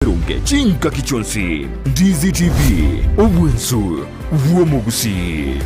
Eronge chingaki chionsi. Ndizi TV, obwensu bw'omogusii.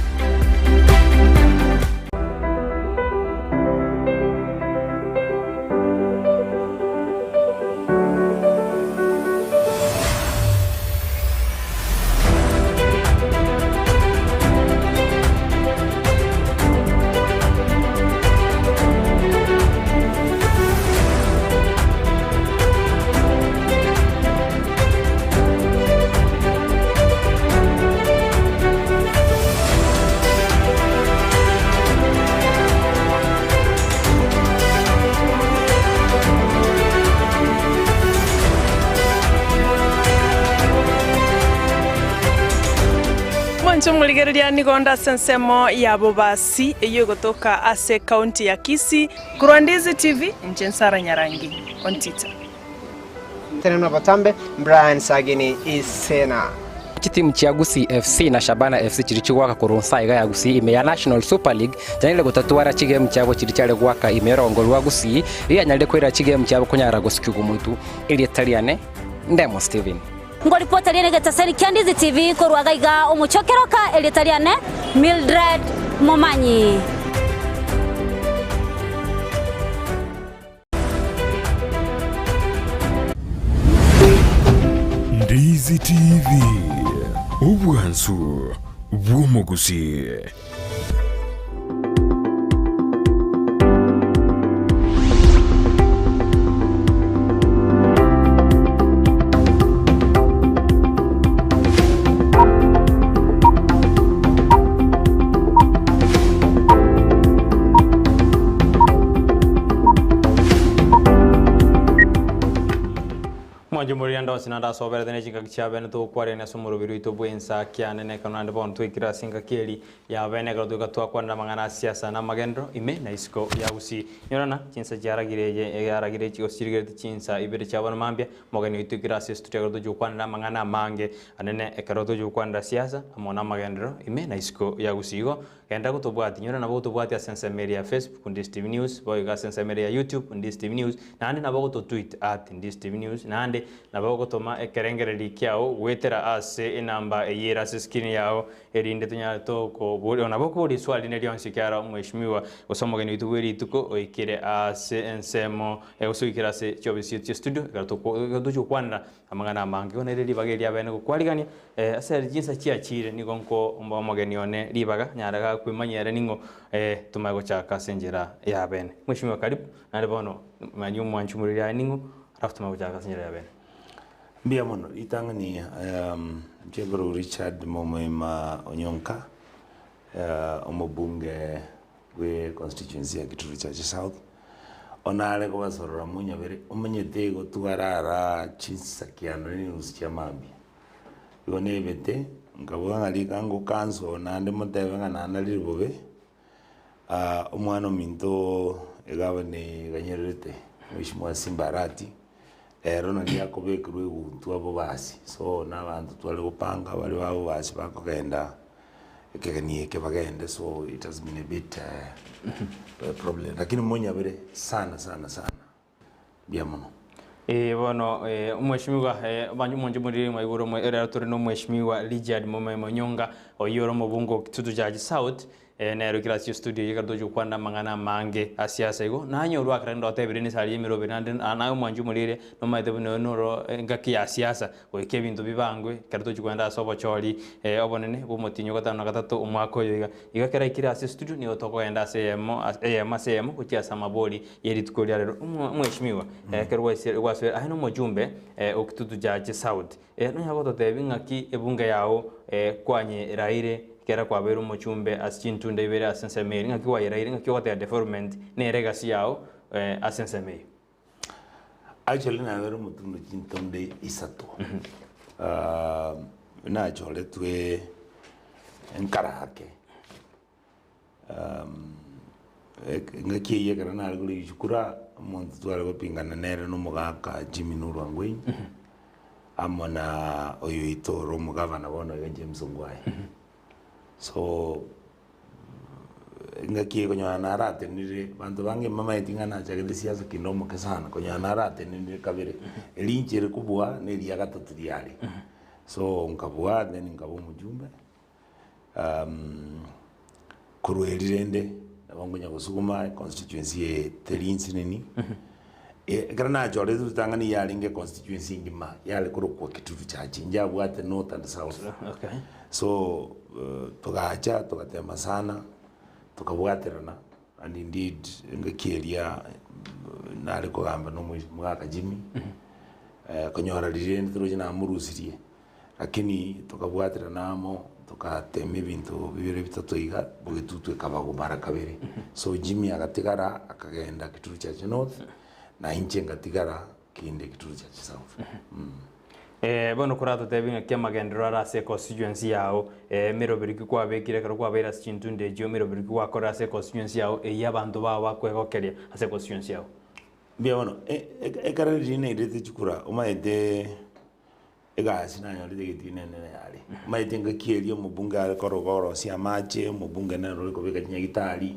Mwanche omorigereria nigo onde ase ensemo ya Bobasi eyio egotoka ase ekaunti ya Kisii. Korwa Ndizi TV, inche Nsara Nyarangi Ontita. Tenena botambe, Brian Sagini Isena. Chitimu chia Gusii FC na Shabana FC chiria chigoaka korwa nsa iga ya Gusii ime ya National Super League chianyarire gotatwara chigemu chiabo chiria chiare goaka ime y'orongo rwa Gusii rianyarire koira chigemu chiabo konyara gosikigwa motu. Erieta riane Ndemo Steven. Ngoripota riane egetaseri kia Ndizi TV korwa gaiga omochie o Keroka erieta riane Mildred Momanyi. Ndizi TV, obwansu bw'omogusii. Mwanche moria ndonsi naende asoberete ne chingaki chia bene togokwarania ase omoroberi oito bw'ensa kiane na ekero naende bono twaikire ase engaki eri ya bene ekero toika twakwanera amang'ana a siasa na amagenderero ime na isiko ya Gusii. Nyorana, chinsa chiaragire eye earagire gose chirigereti chinsa ibere chia bono mambia, omogeni oito oikire ase estudio ekero tochia gokwanera amang'ana amange anene ekero tochia gokwanera siasa amo na amagenderero ime na isiko ya Gusii. Igo Genda gotobwatia, nyora nabo gotobwatia ase ensemo eria ya Facebook, Ndisi TV News, boigo ase ensemo eria ya YouTube, Ndisi TV News, naende nabo gototweet at Ndisi TV News, naende nabo gotoma ekerengererio kiao goetera ase enamba eyio ere ase escreen yao erinde tonyare tokoboria, nabo okoboria eswali rinde rionsi ekiagera omweshimiwa gose omogeni oito bwe rituko oikire ase ensemo gose oikire ase chiofisi chiaito chia studio ekero toko ekero tochia gokwanera Amang'ana amange igo nere ribaga eria abene gokwarigania, ase chinsa chiachiire nigo nkomba omogeni one ribaga, nyare gakwemanyia ere ning'o, tomanye gochaka ase enchera y'abene. Mweshimiwa karibu, naende bono manya omwanchi omoriri aye ning'o, alafu tomanye gochaka ase enchera y'abene. Mbuya mono, ritang'ani inche nkorokwa Richard Momoima Onyonka, omobunge bwe constituency ya Kitui Chache South, onare kobasorora monyabere omanyete igo twarara chinsa kianda ne enusu chia mambia. Igo nebete, nkaboka ng'a rika ngokansa oo naende motebe ng'a nanarire bobe, omwana ominto egavana eganyererete Mheshimiwa Simba Arati, ero nari akobekerwa egutwa bobasi, so na abanto tware gopanga baria ba bobasi bakogenda. Ekegeni eke bagende so it has been a bit uh, problem lakini monyabere sana sana sana mbuya mono. Ee bono eh, omweshimiwa eh, abanto omonche morire mwaigure omwe erero tore na omweshimiwa Richard Momai Monyonga oyio ore omobunge o Kitutu Church South eh, nero ekero ase estudio eye ekero tochi gokwana amang'ana amange a siasa igo nanyorwa akere ndotebire nesari ya emeroberi naende naye omwanchi omorire nomanyete buna oyo noro engaki ya siasa Goika ebinto bibangwe, ekero tochia kogenda ase obochori obonene bw'omotienyi o gatano na gatato omwaka oyo iga. Iga ekero aikire ase estudio nigo tokogenda ase eyemo eyemo ase eyemo gochia ase amabori ye rituko ria rero. Omweshimiwa, ekero gwaisire gwasoire aye nomochumbe o Kitutu Church South, nonyare gototebia ng'aki ebunge yao kwanyeraire ekero kwabeire omochumbe ase chintunda ibere ase ensemo eria, ng'aki kwayeraire, ng'aki ogoteba development nere egasi yao ase ensemo eyio? Actually nabere omotundo chintonde isato nachoretwe nkarake engaki eyio ekero nare korigia chikura omonto tware gopingana nere na omogaka Jimmy Nuru Angwenyi amo na oyo oito ore omogavana bono iga James Ongwae so. Engaki eye konyora naratenenire, abanto bange mbamaeti ng'a nachagete siasa kinde omoke sana, konyora naratenenire kabere, eri inche ere kobua na eria gatato riare. So nkabua then nkaba omojumbe, korwa erio rende nabo nkonya gosuguma econstituency eye teri nsinini, ekero nachorete ritang'ani yarenge econstituency engima yare korokwa Kitutu Church, inche abwate north and south. Okay. So togacha togatema sana, tokabwaterana and indeed engaki eria nare kogamba na omogaka Jimmy, konyora riria rende toroche namorusirie, lakini tokabwaterana amo, togatema ebinto bibere bitato iga, bogetutu ekaba mara kabere. So Jimmy agatigara akagenda Kitutu Church North, na inche ngatigara kinde Kitutu Church South. Bono koratotebie ng'aki amagenderero are ase econstituency yao, emeroberi ki kwabekire ekero kwabeire ase chintunde echio, emeroberi ki gwakorire ase econstituency yao eyio abanto bao bakwegokeria ase econstituency yao. Mbuya bono, ekero riria nairete chikura omanyete egasi nanyorete egetini enene yare, omanyete engaki eria omobunge are koroka orosia amache, omobunge nere ore kobeka chinyagitari,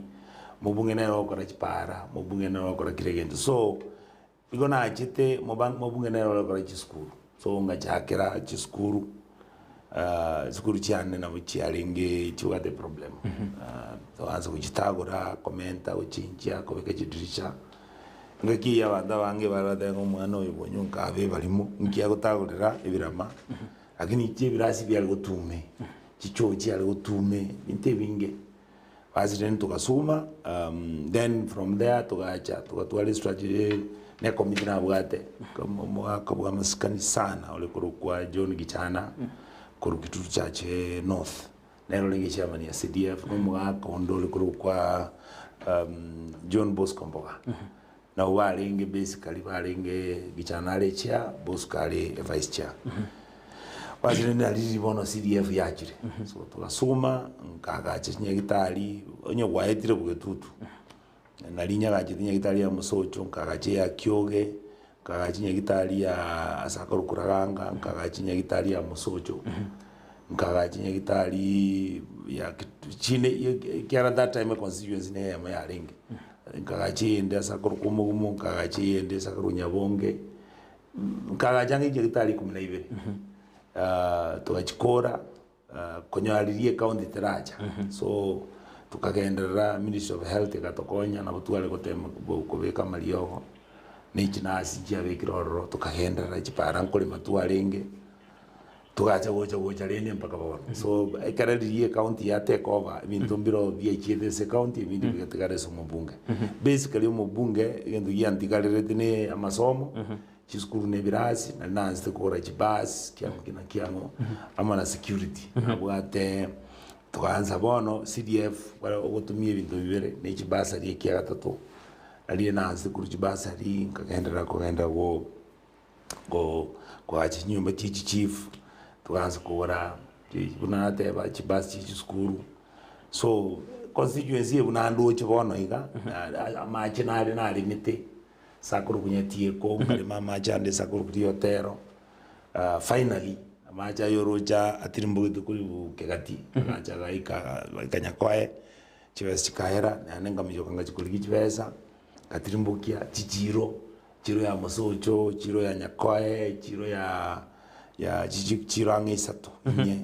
omobunge nere ogokora chipara, omobunge nere ogokora kera egento. So, Igo nachete mobunge nere ore gokora chisukuru, so ngachakera chisukuru, chisukuru chiane nabo chiarenge chibwate eproblem, togaansa gochitagora, komenta, gochinchia, kobeka chidirisha, engaki eyio abanto abange bare bateba ng'a omwana oyo bwonyonka abe ebarimo, nki agotagorera ebirama, lakini inche ebirasi biare gotume, chichoo chiare gotume, ebinto ebinge. Basi then togasuma, then from there togacha togatwara estrategy na ekomiti nabwate, omogaka bwa amasikani sana ore korokwa John Gichana, korwa Kitutu Church North, nere orenge chairman ya CDF, na omogaka onde ore korokwa John Bosco Mboga. Nabo barenge basically barenge Gichana are chair, Bosco are vice chair. Basi rende nari riria bono CDF yachire, so togasuma nkagacha chinyagitari onye gwaetire bogetutu, nari nyagachete nyagitari ya Mosocho, nkagacha eya Kioge, nkagacha nyagitari ya ase akorokwa Raganga, nkagacha nyagitari ya Mosocho, nkagacha nyagitari ya chinde ekiagera that time econstituency neyemo yarenge. Nkagacha eyende ase akorokwa omogumo, nkagacha eyende ase akorokwa nyabonge, nkagacha ang'e chinyagitari ikomi na ibere. Togachikora, konyora riria ecounty teracha, so tokagenderera ministry of health egatokonya nabo tware gotema kobeka amariogo, na echinurse nchiabekire ororo, tokagenderera chipara nkorema twarenge. Togacha gocha gocha rende mpaka bono. So ekero riria ecounty ya take over ebinto mbiro biachiete ase ecounty ebinde bigatigara ase omobunge. Basically omobunge egento giantigarerete ne amasomo, chisukuru na ebirasi, nari naanchete kogora chibus kiang'o ki na kiang'o, amo na security. Nabwate togaansa bono CDF bare ogotumia ebinto bibere na echibasari ekia gatato, nari naanchete korwa chibasari nkagenderera kogenderera go. Koagacha chinyomba chie chichief, togaansa kogora buna nateba chibus chie chisukuru, so constituency eye buna ndoche bono iga, amache nare naremete, ase akorokwa Nyatieko, nkarema amache ande ase akorokwa Riotero, finally amache aywo oroche atirimbogete korwa Kegati, agacha agaika agaika Nyakoe, chibesa chikaera, naende nkaminyoka ngachia korigia chibesa, ngatirimbokia chichiro. Chiro ya mosocho, chiro ya nyakoe, chiro ya ya chiro ang'e isato inye,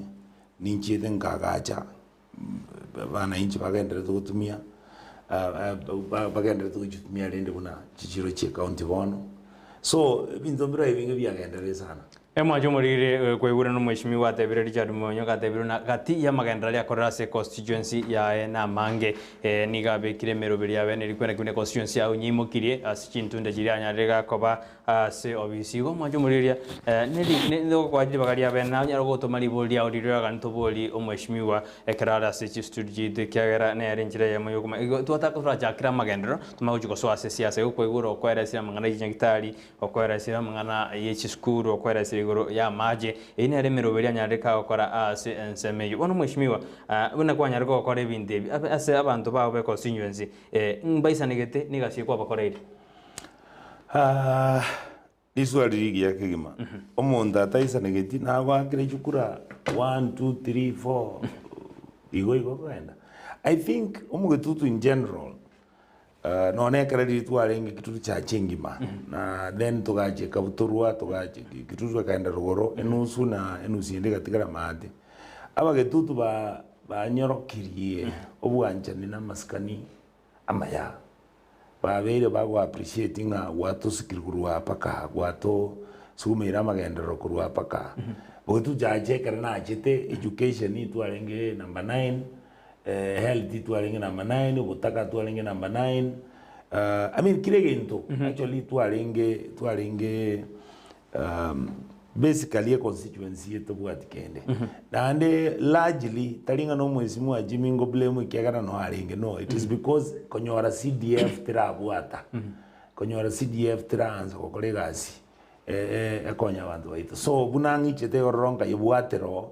ninchiete nkagacha abananchi bagendererete gotumia bagendererete gochitumia rende buna chichiro chia ecounty bono. So ebinto mbire ebinge biagenderire sana. Emwancho omoriri kwaigure nomweshimiwa atebire Richard Monyoka atebire buna gati y'amagenderero aria akorire ase econstituency yaye namange nigo abekire emeroberi yabe nerikwena buna econstituency yao nyeimokirie ase chintunda chiria anyarire gakoba ase obisi. Igo omwancho omoriria nigo ribaga riabe nanyare gotoma ribori riao riria oraganie tobori omweshimiwa ekero are ase chistudio chiaito ekiagera nere enchera eyemo yokomanya igo twataka torachakere amagenderero tomanye gochia gosoa ase esiasa igo kwaigure okoeresera amang'ana ya chinyagitari Okoeresera amang'ana ye chisukuru, okoeresera igoro y'amache, eyio nere emeroberi anyarire kagokora ase ensemo eyio. Bono mweshimiwa, buna kwanyarire gokora ebinto ebi ase abanto bao be constituency, mbaisanegete negasi eye kwabakoreire? Riswali rigiya kegima. Omonto ataisanegeti nagoakire chikura one, two, three, four, igo igo okogenda. I think omogetutu in general, Nonya ekero riria twarenge Kitutu Church engima, na then togachia ekabutorwa, togachia Kitutu ekaenda rogoro, enusu na enusu ende egatigara maate. Abagetutu ba banyorokirie obwanchani na amasikani amaya, babeire bago appreciate ng'a gwatosikire korwa aa mpaka aa, gwatosugumeire amagenderero korwa aa mpaka aa. Bogetutu Church ekero nachete, education twarenge number nine, Health twarenge number nine, obotaka twarenge number nine, I mean kera egento actually twarenge twarenge basically econstituency etobwati kende. Naende largely tari ng'a na omwesimwa Jimmy ngo blame ekiagera no arenge no, it is because konyora CDF terabwata, konyora CDF teraansa gokora egasi ekonya abanto baito. So buna ng'ichete igoro nkayebwatera oo,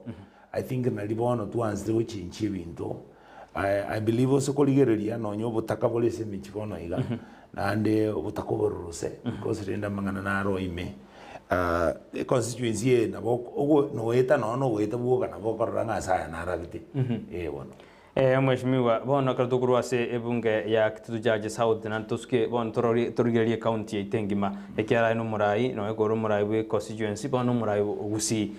I think nari bono twansire gochenchia ebinto, I believe ase korigereria nonya obotaka bore ase emechie bono iga, naende obotaka obororose, because rende amang'ana naro ime, econstituency eye nabo ogo noeta nonya na ogoeta bwoka nabo okorora ng'a ase aya narabete, eh bono. Ee, Mweshimiwa, bono ekero tokorwa ase ebunge ya Kitutu Chache South naende tosuke bono torori torigererie ecounty yaito engima, ekiagera aye nomorai, nonya kore omorai bwe constituency, bono nomorai o Gusii.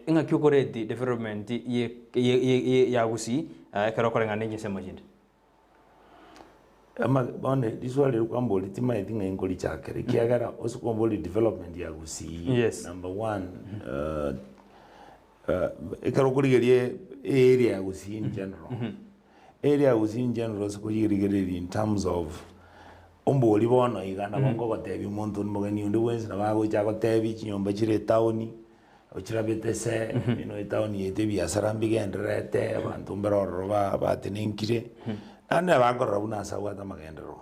Eng'aki okoreti development ye ye ye ya Gusii ekero okoreng'ana ne chinsemo chinde? Ama bono riswali riria kwamboria timaeti ng'ai nkorichakera ekiagera ase kwamboria development ya Gusii, Yes. number one Ekero okorigereria area ya Gusii in general, area ya Gusii in general ase koyerigereria in terms of ombori bono iga nabo nkogotebia omonto onde omogeni onde bwensi nabo agocha agotebie chinyomba chire etown, ochirabete ase you know etown yaito ebiasara mbigendererete, abanto mbare ororo ba batenenkire, naende nabo akorora buna ase abwate amagenderero.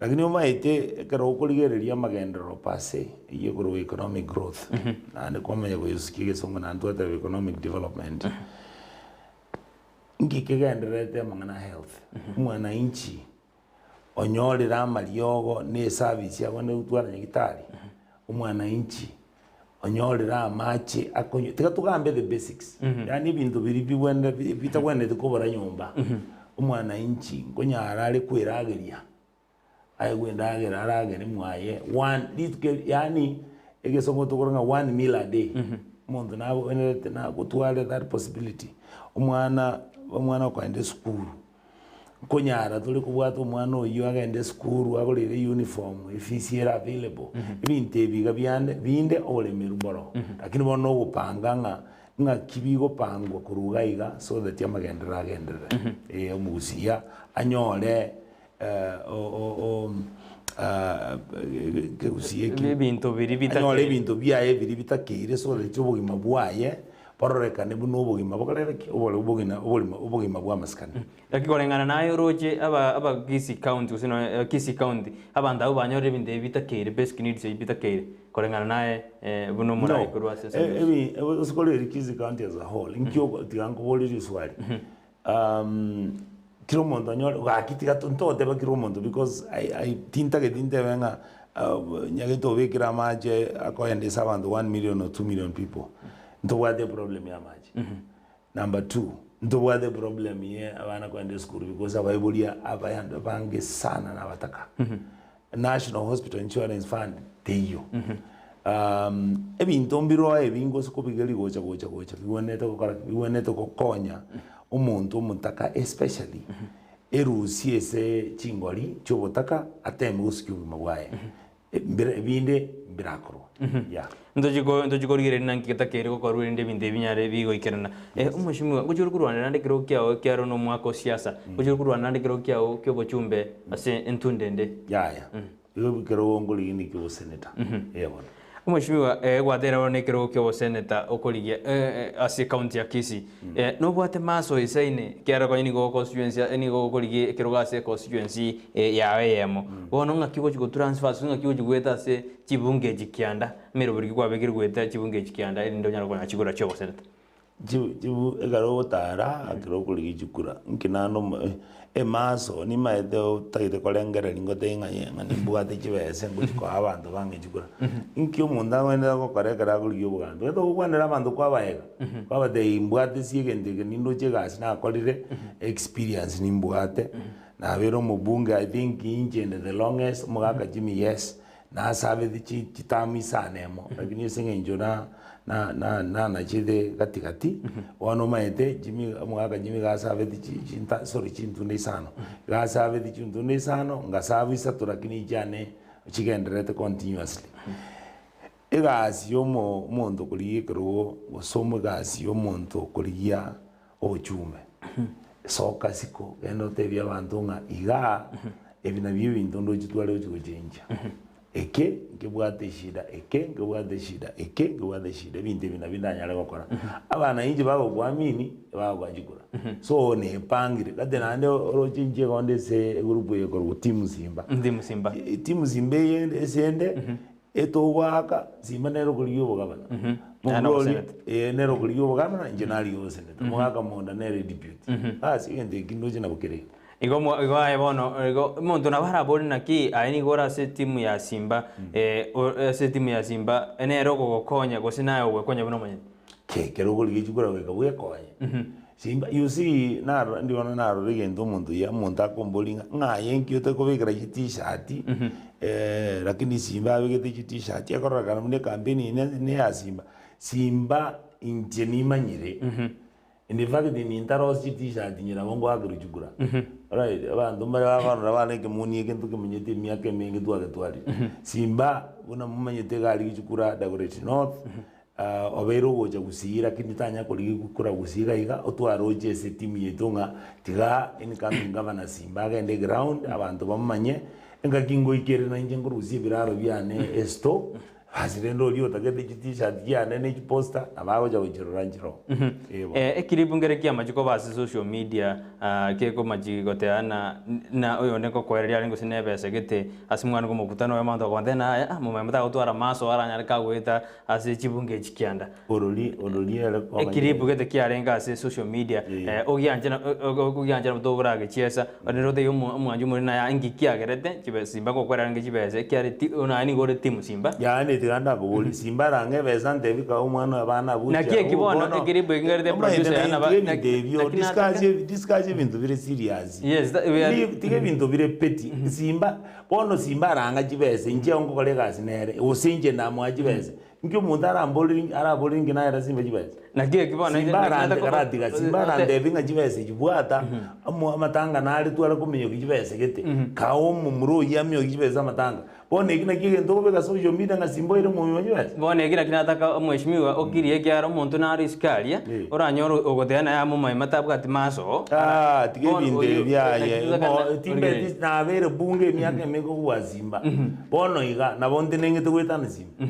Lakini omanyete ekero okorigereria amagenderero per se, Eyio ekorokwa economic growth, naende kwamanya koyesukia egesongo naende twateba economic development. Nki kegendererete amang'ana a health? Omwananchi onyorire amariogo na eservice abwenerete gotwara nyagetari, omwananchi onyorire amache akonywa, tiga togambe the basics, yaani ebinto biria bibwenerete bitabwenereti kobora nyomba, omwananchi nkonyara are kwerageria. Aegwe endagera aragere mwaye one rituko eri yaani egesongo tokora ng'a one meal a day, omonto nabwenerete nagotware that possibility, omwana omwana okoenda esukuru, nkonyara tore kobwata omwana oywo agende esukuru agorere euniform, efees ere available, ebinto ebi iga biande binde oboremeru mboro. Lakini bono na ogopanga ng'a ng'aki bigopangwa korwa iga iga so that amagenderero agenderere, eh omogusia anyore Ebinto biria anyore bitakeire. ebinto biaye biria bitakeire so that obogima bwaye bororekane buna obogima bokorere ki? Obore obogina oborimo obogima bwa amasikani. Lakini koreng'ana naye oroche aba aba Kisii county gose nonya Kisii county, abanto abwo banyorire ebinto ebi bitakeire basic needs ebi bitakeire koreng'ana naye buna omorai No, korwa ase e- ebi ase koreri Kisii county as a whole, inki oko tiga nkoborie riswali. Kera omonto anyore gaki tiga ntotebe kera omonto because I I tintageti ntebe ng'a nyagete obekere amache akoenda ase abanto one million or two million people, ntobwate eproblem ya amache. Number two, ntobwate eproblem ye abana koenda esukuru because abaibori abayande abange sana na abataka. National Hospital Insurance Fund teiyo. Ebinto mbiroo ebinge ase kobigeria gocha gocha gocha bigwenerete gokora ki? Bigwenerete gokonya omonto omotaka especially erusie ase chingori chia obotaka ateme gosukia obogima bwaye. Mbire ebinde mbirakorwa yeah. Ntochi ko ntochi korigereria naki getakeire gokorwa erinde ebinto ebi binyare bigoikerana. Omweshimiwa, ngochi ore korwana naende ekerogo kiao ekiaro na omwaka o siasa, ngochi ore korwana naende ekerogo kiao kia obochumbe ase entunda ende. Yaya, igo ekerogo nkorigia niki oboseneta, eh bono. Omweshimiwa, gwatera bono ekerogo kia oboseneta okorigia ase ecounty ya Kisii, nobwate maso isaine ekiagera konya nigo constituency nigo okorigia ekerogo ase econstituency yao eyemo. Bono ng'aki ogochi gotransfer ase ng'aki ogochi goeta ase chibunge echi kianda, emeroberi ki kwabekire goeta chibunge echi kianda erinde onyare konya chikura chia oboseneta? Chi chibu ekero ogotara ekero okorigia chikura, nki naende omo emaso nimaete otagete korengereria ngotebie ng'a yee ng'a nimbwate chibesa ngochi koa abanto bang'e chikura. Nki omonto agwenerete gokora ekero akorigia obogambi? Gento ogokwanera abanto kwabaega, kwabatebia mbwate ase egento eke nindoche egasi nakorire, experience nimbwate, nabeire omobunge I think inche inde the longest, omogaka Jimmy yes, Nasabete chi chitamu isano emo, lakini ase eng'encho na na na nanachete gati gati, bono omanyete Jimmy omogaka Jimmy iga asabete chi chinta sorry chintunda isano, iga asabete chintunda isano, ngasaba isato lakini chiane chigendererete continuously. Egasi ya omo omonto korigia ekerogo gose omo egasi ya omonto korigia obochumbe, soka isiko genda otebie abanto ng'a igaa ebi nabio ebinto ndoche tware gochi gochenjia, eke nkebwate eshida, eke nkebwate eshida, eke nkebwate eshida, ebinto ebi nabio ndanyare gokora. Abananchi bagokuamini, bagokoa chikura. So nepangire, gati naende oroche inche igo nde ase egroup eye ekorokwa team simba. Team Simba. Team Simba eye ase ende. Etogoaka simba nere okorigia obogabana. Naende Momura oria, oboseneta. eh, nere okorigia obogabana, inche narigia oboseneta. Omogaka monda nere deputy. Bas, egento eki ndoche nabo kere igo. Igo mo igo aye bono igo omonto nabo arabore naki aye nigo ore ase etimu ya Simba o ase etimu ya Simba nere ogogokonya gose naye ogwekonya buna omonyene. Ki ekero okorigia chikura goika bwekonye. Simba, you see, narora ndi bono narora egento omonto oyio omonto akomboria ng'a ng'a aye nki otakobekera chi t-shirt, lakini Simba abegete chi t-shirt ekororekana buna ecampaign eye ne ne ya Simba. Simba inche nimanyire, in fact nintarosia chi t-shirt inche nabo ngoakerwa chikura, alright, abanto mbare bakorora bana ekemoni eke ntokemanyete emiaka emenge twagetwarire. Simba buna momanyete iga aria chikura Dagoretti North, Obeire ogocha gusii lakini tanya korigia gokora gusii iga iga otware oche ase etimu yaito ng'a tiga incoming governor Simba agende eground abanto bamomanye engaki ngoikere nainche nkorusia ebiraro biane estore basi rende oria otagete chi t-shirt chiane ne chiposter nabo agocha gochirora nchiroo. Ee bono. Ekiribu nkere kiamache koba ase social media kekomachi goteba na na oyonde nkokoereria arenge gose nebesa gete ase mwana komokutana oyomo abanto bakobatebia naye ah momanya motagotwara amaso aranyare kagoeta Ase chibunge echi kianda. Orori orori ere koba Ekiribu gete kiarenge ase social media Eh. ogianchera ogianchera togoragechiesa onde otebie omo omwanchi omore naye inki kiagerete chibesa simba gokorera arenge chibesa ekiagera ti naye nigo ore team simba. Yaani tiga ndakoborie, simba arange ebesa ntebi kae omwana oye abana abwo Naki gochia eki abwo bono bono ekiribu eki ngerete omanyete producer naye yana ba tiga ebinto ebio naki discuss nataka ebi discuss ebinto bire serious. Yes tha we are Leave tiga ebinto bire petty simba Bono simba aranga chibesa, inche ngokora egasi nere, gose inche namoa chibesa. Inki omonto aramborere araborere inki naera simba chibesa? Naki eki bono inche Simba naki arante nataka karatiga, simba arantebi ng'a chibesa echi bwata, amo amatanga nare tware kominyokia chibesa gete, kaa omomura oyio aminyokie chibesa amatanga. Bono eki nakio egento okobeka social media ng'a simba oire omomima chibesa? Bono eki naki nataka omweshimiwa okirie ekiagera omonto nare isiko aria, Eh. oranyore ogoteba naye amomaima tabwati maso, Ah, tiga bono ebinto oyio ebi biaye. naki Mo- totaka timbeti nabeire bunge emiaka emenge kobua simba. Bono iga, nabo ntenengete goetana simba.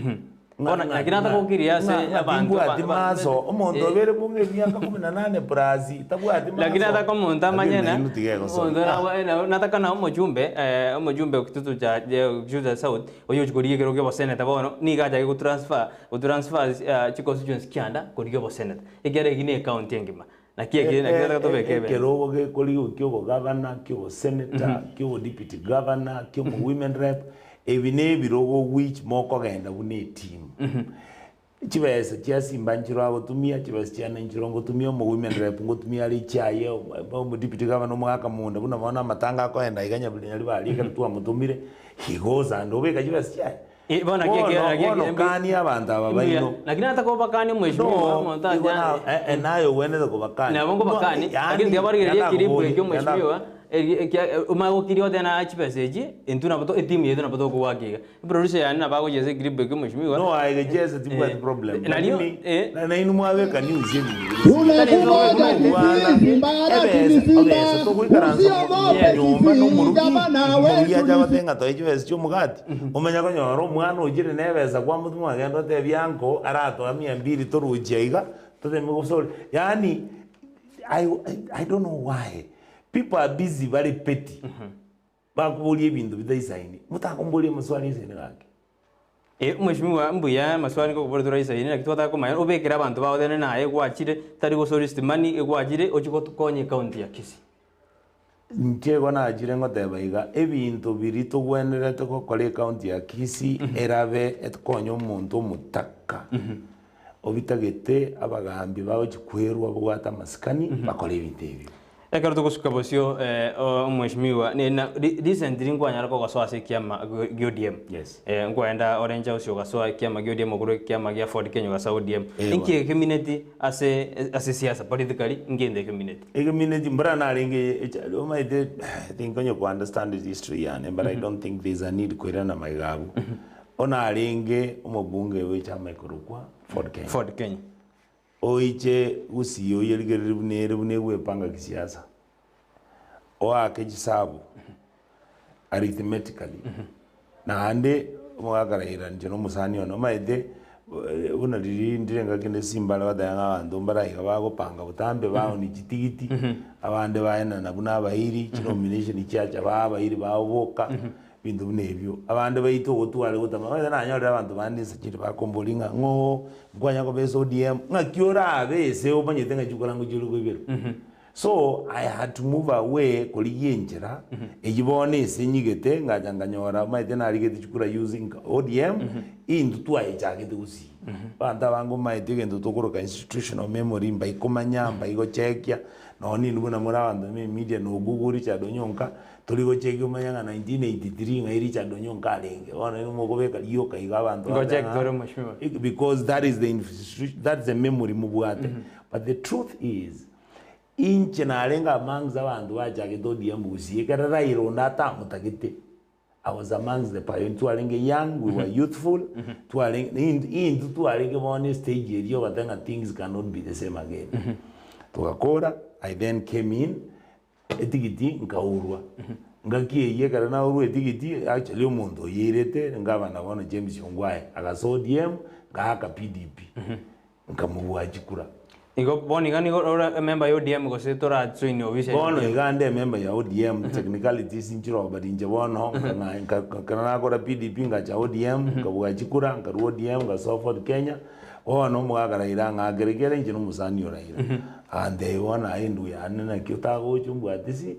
Ng'a- Bono ng'a- naki nataka ng'a- gokiria ase ng'a- ng'a abanto ba- timbwati ba- maso. Omonto eh. obeire bunge emiaka kumi na nane plus, tabwati maso. Lakini nataka omonto amanye Lakini na nainwe tiga egosori. omonto na- na- nataka na omochumbe omochumbe o Kitutu cha Kitutu cha South, oyio ochia korigia ekerogo kia oboseneta bono, nigo achake gotransfer, gotransfer chi constituency kianda korigia oboseneta. Ekiagera eki ne ecounty engima. Naki eke naki nataka tobeke ebene. Ekerogo gekorigwa kia obogavana, kia obosenator, kia obodeputy governor, kia omo women rep, ebi ne ebirogo which mokogenda buna eteam. Chibesa chia simba nchiro agotumia, chibesa chiane nchiro ngotumia, omo women rep ngotumia are echiaye, omo deputy governor omogaka monda buna bono amatanga akoenda iga nyaburi nyaribari ekero twamotomire, he goes and obeka chibesa chiaye. Eh, bono naki eke- Bono naki eke- bono embi- kania abanto aba Mbuya. baino. Lakini nataka obakanie mheshimiwa, No, omonto igo acha- na eh, eh, naye ogwenerete kobakania. Nabo nkobakani, No, yaani, lakini tiga barigereria ekiribu yanakoboria, ekio mheshimiwa, eri- ekia- omanye gokiria otebe naye chibesa echi, intwe nabo to etimu yaito nabo tokobwaka iga. Eproducer yane nabo agochia ase ekiribu ekio mheshimiwa. No, aye gechesa tibwati Eh, problem. nario, Lakini, eh. na nainwe mwabeka news ebinto Una bire kumoja Bwana, Kisii, Simba ebesa, Simba, obesa togoikaransa usiogope nyomba Kisii, nomorugi, gavana omorugi wetu acha ni agote ng'a toe chibesa chia omogati, omanye konyora omwana ochire na ebesa kwamotoma agende otebie uncle aratoa mia mbili toruchia iga, toteme gosori yaani I, I, I don't know why people are busy bare petty, bakoboria ebinto bitaisaini, motakomboria amaswali aisaine gaki. Eh, Mheshimiwa, mbuya amaswali nkokobora toraisaine naki twataka komanya obekere abanto bao then naye gwachire tari gosolicit money egwachire ochie gotokonya ecounty ya Kisii. Inche igo nachire ngoteba iga, ebinto biria togwenerete gokora ecounty ya Kisii erabe ekonya omonto omotaka obitagete abagambi bagochia kwerwa babwate amasikani bakore ebinto ebio. Ekero togosuka bosio omheshimiwa recently nkwanyara kogosoa ase ekiama gia ODM. Yes. Nkwaenda Orange House ogasoa ekiama gia ODM okorwa ekiama gia Ford Kenya ogasoa ODM. Eeh Inki ekemineti ase ase siasa politically inki egento ekemineti? Ekemineti mbora narenge echa omanyete I think onye ko understand history yane but I don't think there is a need koirana magega abwo. Onarenge omobunge bwe echama ekorokwa Ford Kenya. Ford Kenya. Oiche gusii oyerigererie buna ere buna egwepanga kisiasa, oake chisabu arithmetically, naende omogaka Raila inche na omosani one omanyete buna riria ndire ngaki inde simbare goteba ng'a abanto mbare iga bagopanga botambe baonia chitigiti, abande baenana buna abairi, chinomination chiacha baa abairi baoboka. Ebinto buna ebio. Abande baito ogotware gotama, omanyete nanyorire abanto bande inse chire bakomboria ng'a ng'o nkwanya koba ase ODM, ng'aki orabe ase omanyete ng'a chikura ngochia ore koiberwa. So, I had to move away korigia enchera, eyio bono ase nyigete ngacha nkanyora omanyete narigete chikura using ODM, intwe twayechagete gusii. Abanto abange omanyete egento tokoroka institutional memory mbaikomanya, mbaigochekia, nonye ninwe buna more abanto be media no google Richard Onyonka, Tori gochekia omanye ng'a 1983 ng'ai Richard Onyonka arenge. Bono inwe mokobeka rioka iga abanto babe Ngocheck ng'a tore mheshimiwa. because that is the institu- that's the memory mobwate. But the truth is, inche narenge amongst abanto bachagete ODM Gusii ekero Raila onde atamotagete, I was amongst the pioneers, twarenge young, we were youthful, twarenge intwe twarenge bono estage eria ogoteba ng'a things cannot be the same again. Togakora, I then came in, Etigiti nkaurwa. Ngaki eyio ekero naurwa etigiti, actually omonto oyeirete ngabana bono James Ongwae, agasoa ODM, ngaaka PDP, nkamobua chikura. Igo bono iga nigo ore emember ya ODM gose torajoin ofisi ya Bono ODM? iga nde emember ya ODM, technicalities nchiroo but inche bono nkang'a nka ekero nakora PDP ngacha ODM, nkabua chikura, nkarwa ODM ngasoa Ford Kenya, Bono omogaka Raila ang'akere kere inche nomosani o Raila. Agantebia bono aye endugu yane naki otagocha ombwatisi,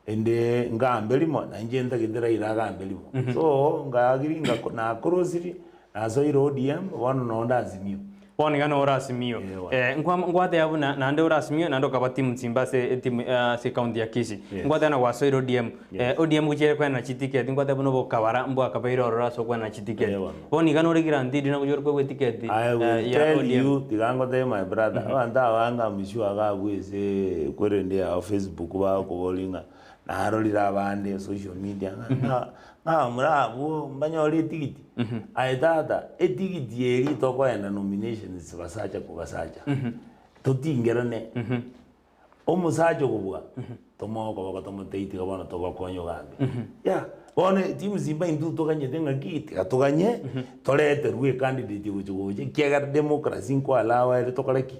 ende ngambe rimo na inche ntagete Raila agambe rimo. So ngaagiri ngako nakorosiri, nasoire ODM, bono noo nde Azimio. Bono iga nore Azimio. Eh, bono. Eh, nkwa nkwateba buna naende ore Azimio naende okaba timu chimbe ase etimu ase ecounty ya Kisii. Yes. Nkwateba na gwasoire ODM. Yes. Eh, ODM gochiere koenana chitiketi nkwateba buna obokabara mbwakabeire ororo ase okoenana chitiketi. Eh, bono. Bono iga nore guaranteed na gochia ore koegwa etiketi I will eh, ya tell ODM. you tiga ngotebie my brother, abanto abange I'm sure iga abwo ase kwerende yao Facebook bagokoboria ng'a narorire abande social media ng'a ng'a ng'a bamura abwo mbanyore etigiti. Aye tata, etigiti eria tokoenda nominations basacha kwa basacha, totingerane. Omosacha okobua, tomoe okoboko tomotebie tiga bono togokonya ogambe. Yeah, bono team simba intwe toganyete ng'aki tiga toganye, toreterwe ecandidate gochi gocha ekiagera democracy nkoallow ere tokore ki?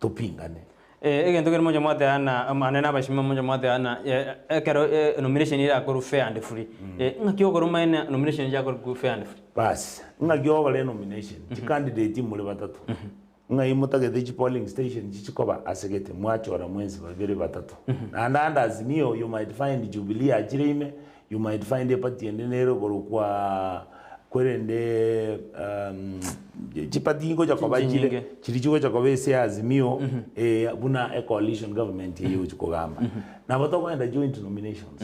Topingane. Egento kere moche mwateana mane na abashima moche mwateana ekero nomination erakorwe fair and free. Ng'aki okorwa omanyene nomination yakorwa fair and free? Bas, ng'aki ogokora enomination, chicandidate more batato. Ng'ai motagete chipolling station chichikoba ase gete mwachora mwensi babere batato. Naende ande Azimio you might find Jubilee achire ime, you might find eparty ende nere okorokwa kwerende chiparty ngocha koba chire Chinyinge. chiri chigocha koba ase Azimio buna ecoalition government eye egochi kogamba. Nabo tokoenda joint nominations.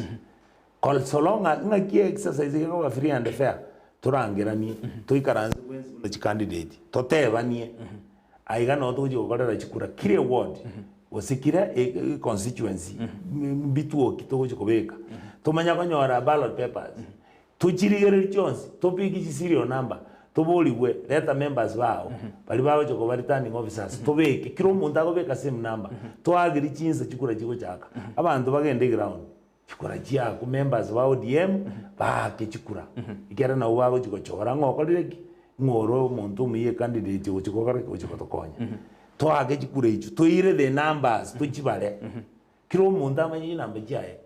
Kor so long as ng'aki exercise egekoba free and fair, torangeranie, toikaranse bwensi buna chicandidate, totebanie, aiga noo togochia gokorera chikura kira eward, gose kira e constituency, mbituo ki togochia kobeka, tomanya konyora ballot papers, tochirigererie chionsi, tobeke chi serial number, toborigwe reta members bao, baria bagochia koba returning officers, tobeke, kera omonto akobeka same number, toageri chinsa chikura chigochaka, abanto bagende eground. Chikura chiaku members ba ODM baake chikura ekiagera nabwo bagochi gochora ng'a okorire ki? Ng'a ore omonto omuya ecandidate ogochi gokora ki? Ogochi gotokonya. Toake chikura echio toire the numbers tochibare kera omonto amanye chinamba chiaye.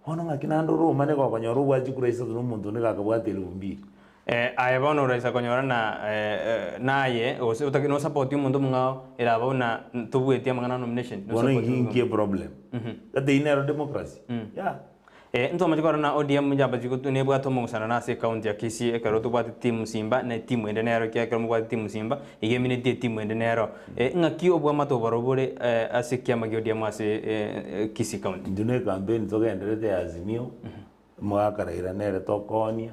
Bono ng'aki naende ore omanye gokonyora obwate chikura isato na omonto onde gakabwate elfu mbili. Aye bono oraisa konyora na naye gose otake nosapoti omonto omong'ao eraba buna tobueti amang'ana a nomination. Bono Nosapoti inki omonto. inki eproblem? Gati eyio nero democracy? Yeah. Ntomache korora na ODM yaba chigotu nebwate omogusano na ase ecounty ya Kisii ekero tobwate team Simba na etimu ende nero ekiagera ekero mobwate team Simba iga eminetie etimu ende nero. Ng'aki obwamate oborobwo bore ase ekiama gia ODM ase Kisii county? Intwe ne ecampaign togenderete ya Azimio, omogaka Raila nere tokoonia,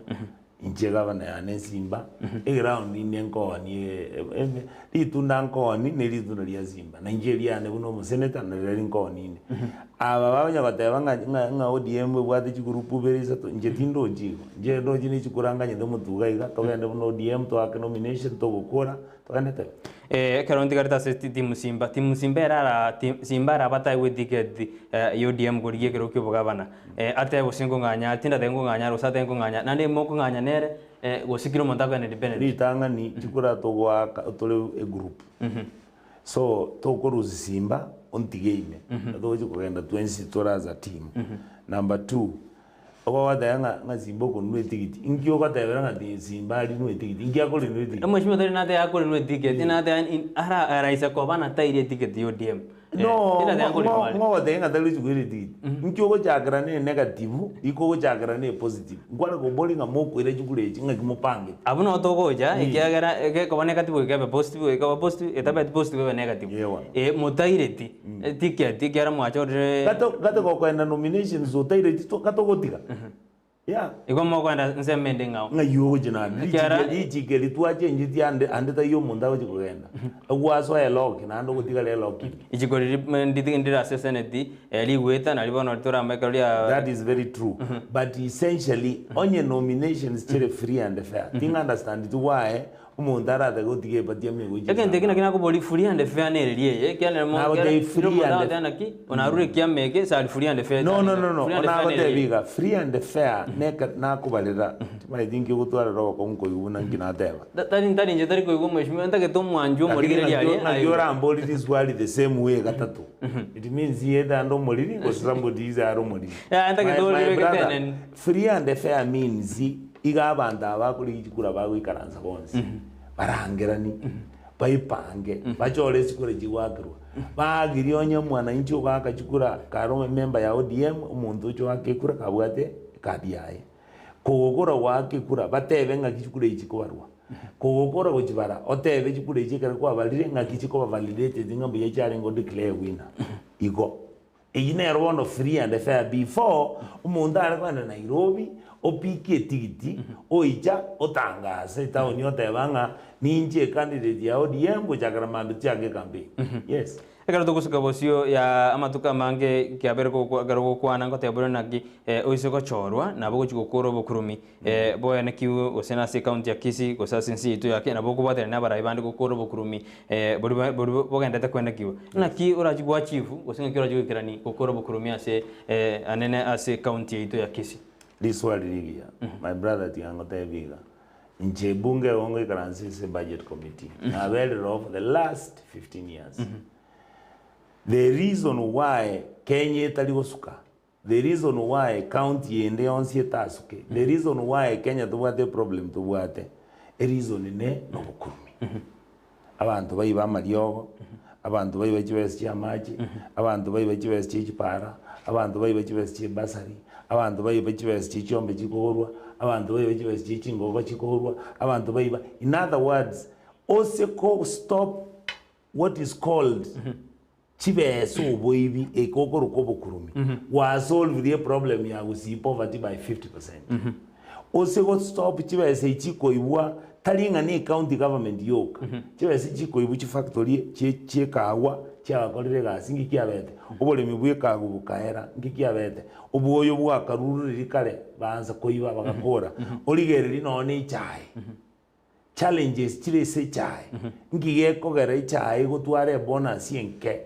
inche gavana yane Simba, eground inde nkoonie ritunda nkooni ne ritunda ria Simba, na inche eriane buna omosenator narirorio nkooni inde. Aba bakonya goteba ng'a ng'a ng'a ODM ebwate chigroup ibere isato, inche tindochi igo, inche ndochi ne chikura nganyete omotuga iga, togende buna ODM toake nomination togokora, togendete. Ekero ntigarete ase timu Simba, timu Simba ere ara Simba arabe ataegwe etiketi ya ODM korigia ekerogo kia obogabana, atebe gose nkong'anya are, tindatebe nkong'anya are gose atebe nkong'anya are, naende mokong'anya nere gose kera omonto akogenda independent. Ritang'ani chikura togoaka tore egroup. So tokorusia simba ontige ime togochi kogenda twensi tore as a team. Number two, ogoteba ng'a ng'a simba okonua etigiti, inki ogotebera ng'a ti simba arinwe etigiti, inki akorinwa etigiti? Omweshimiwa tari nateba akorinwa etiketi, nateba in ara araisa koba natairie etiketi ya ODM. No, Tindateba nkorinwa are. ng'o ogotebia ng'a tari gochi koira etigiti? Inki ogochakera ne negative, iko ogochakera ne positive. Nkware koboria ng'a mokoira chikura echi ng'aki mopangete. Abwo noo togocha, ekiagera egekoba negative goika ebe positive, ekoba positive, etabeti positive ebe negative. Ewa. Eh, motaireti ticket ekiagera mwachorire Gato gato gokoenda nominations otaireti to gato ogotiga. Yeah. Igo mokoenda ensemo ende ng'ao. Ng'ai ogochia naende? Ekiagera- Richiko richiko eri twachengetie ande ande taiyo omonto agochia kogenda. Gwasoa elock naende ogotigara elock ime. Richiko riria ndiri ndire ase eseneti, rigweta nario bono toramanye ekero ria That is very true. But essentially, onye nominations chire free and fair, ting understand ti why omonto aratake gotiga eparty ime gochia Egento eke naki nakoboria free and fair nereri eye, ekiagera mo Nagotebia kera free omonto and- agoteba naki, onarure ekiama eke sari free and fair No, no, no, no. Free and fair nereri Onagotebi eye. iga, free and fair neke nakobarera, timaeti nki ogotwarera obokongu koigwa buna nki nateba. Tari tari inche tari koigwa omweshimiwa, ntagete omwanchwa Lakini omorigereria naki aria naki aigwe. orambori riswali the same way gatato. It means either ande omoriri gose somebody is are omoriri. Eh, ntagete My- my oribeke brother, teneni. Free and fair means iga abanto aba bakorigia chikura bagoikaransa bonsi, barangerani, baipange, bachore chikura chigoakerwa. Baagirie onye omwananchi ogoaka chikura kare omember ya ODM, omonto ocha oaka ekura kabwate ekadi yaye. Kogokora goaka ekura, batebe ng'aki chikura echi chikobarwa. Kogokora gochibara, otebe chikura echi ekero kwabarire ng'aki chikoba validated ng'a mbuya chiarenge o declare winner. Igo. Eyio nero bono free and fair before omonto are kogenda Nairobi, opikie etigiti, oicha otangase etown oteba ng'a ninche ecandidate ya ODM gochakera mambia tiange ecampaign. Yes. Ekero togosuka bosio ya amatuko amange kiabere gokwa ekero gokwana ngoteba buna naki oise gochorwa nabo ogochia gokora obokurumi boene ki gose nase ecounty ya Kisii gose ase ense yaito ya Kenya nabo okobwaterania na abarai bande gokora obokurumi boria ba boria bogenderete koenekigwa. Naki orachie gwa achieve gose ng'aki orachie goikerani gokora obokurumi ase anene ase ecounty yaito ya Kisii? Riswali rigiya my brother tiga ngotebie iga, inche ebunge igo ngoikaransa ase ebudget committee, naberire oo for the last 15 years. The reason why Kenya etari gosuka, the reason why county ende yonsi etasuke, the reason why Kenya tobwate eproblem tobwate, ereason ne nobokurumi. Abanto baiba amariogo, abanto baiba chibesa chia amache, abanto baiba chibesa chia chipara, abanto baiba chibesa chia ebasari, abanto baiba chibesa chia chiombe chikogorwa, abanto baiba chibesa chia chingogo chikogorwa, abanto baiba, in other words, ose ko stop what is called chibesa oboibi eke okoroka obokurumi, gwasolvire eproblem ya gusii poverty by 50%. Ose go stop chibesa echi chikoibwa tari ng'a ne ecounty government yoka, chibesa echi chikoibwa chifactory chie chiekagwa chiagakorire egasi nki kiabete, oboremi bwa ekagwa bokaera nki kiabete, obwoyo bwakarurire kare baansa koiba bagakora, origereria nonye na echae. Challenges chire ase echae, nki gekogera echae egotwara ebonus enke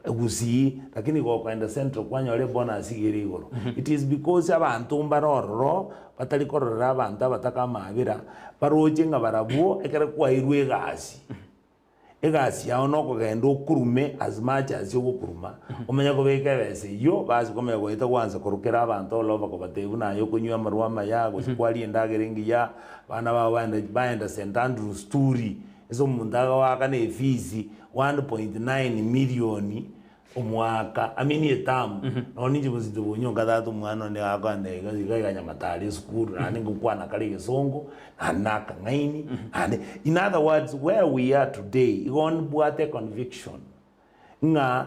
gusii lakini gokoenda central kwanyora ebonus iga ere igoro. It is because abanto mbare ororo batari kororera abanto abataka amabera baroche ng'a barabwo ekero kwairwe egasi. Egasi yao nokogenda okurume as much as ogokuruma, omanye kobeka ebesa eyio, basi komanya goeta gwansa korokera abanto all over kobatebia buna aye okonywa amarwa amaya, gose kwaria endagera engiya, abana bao baenda baenda St Andrews Turi, ase omonto agoakana efees 1.9 million omwaka, I mean etamu, nonya ninche mosito bonyonka tata omwana one akoenda iga iga iga nyamatari esukuru naende ngokwana kare egesongo, naende nakang'aini, naende in other words where we are today igo mbwate econviction ng'a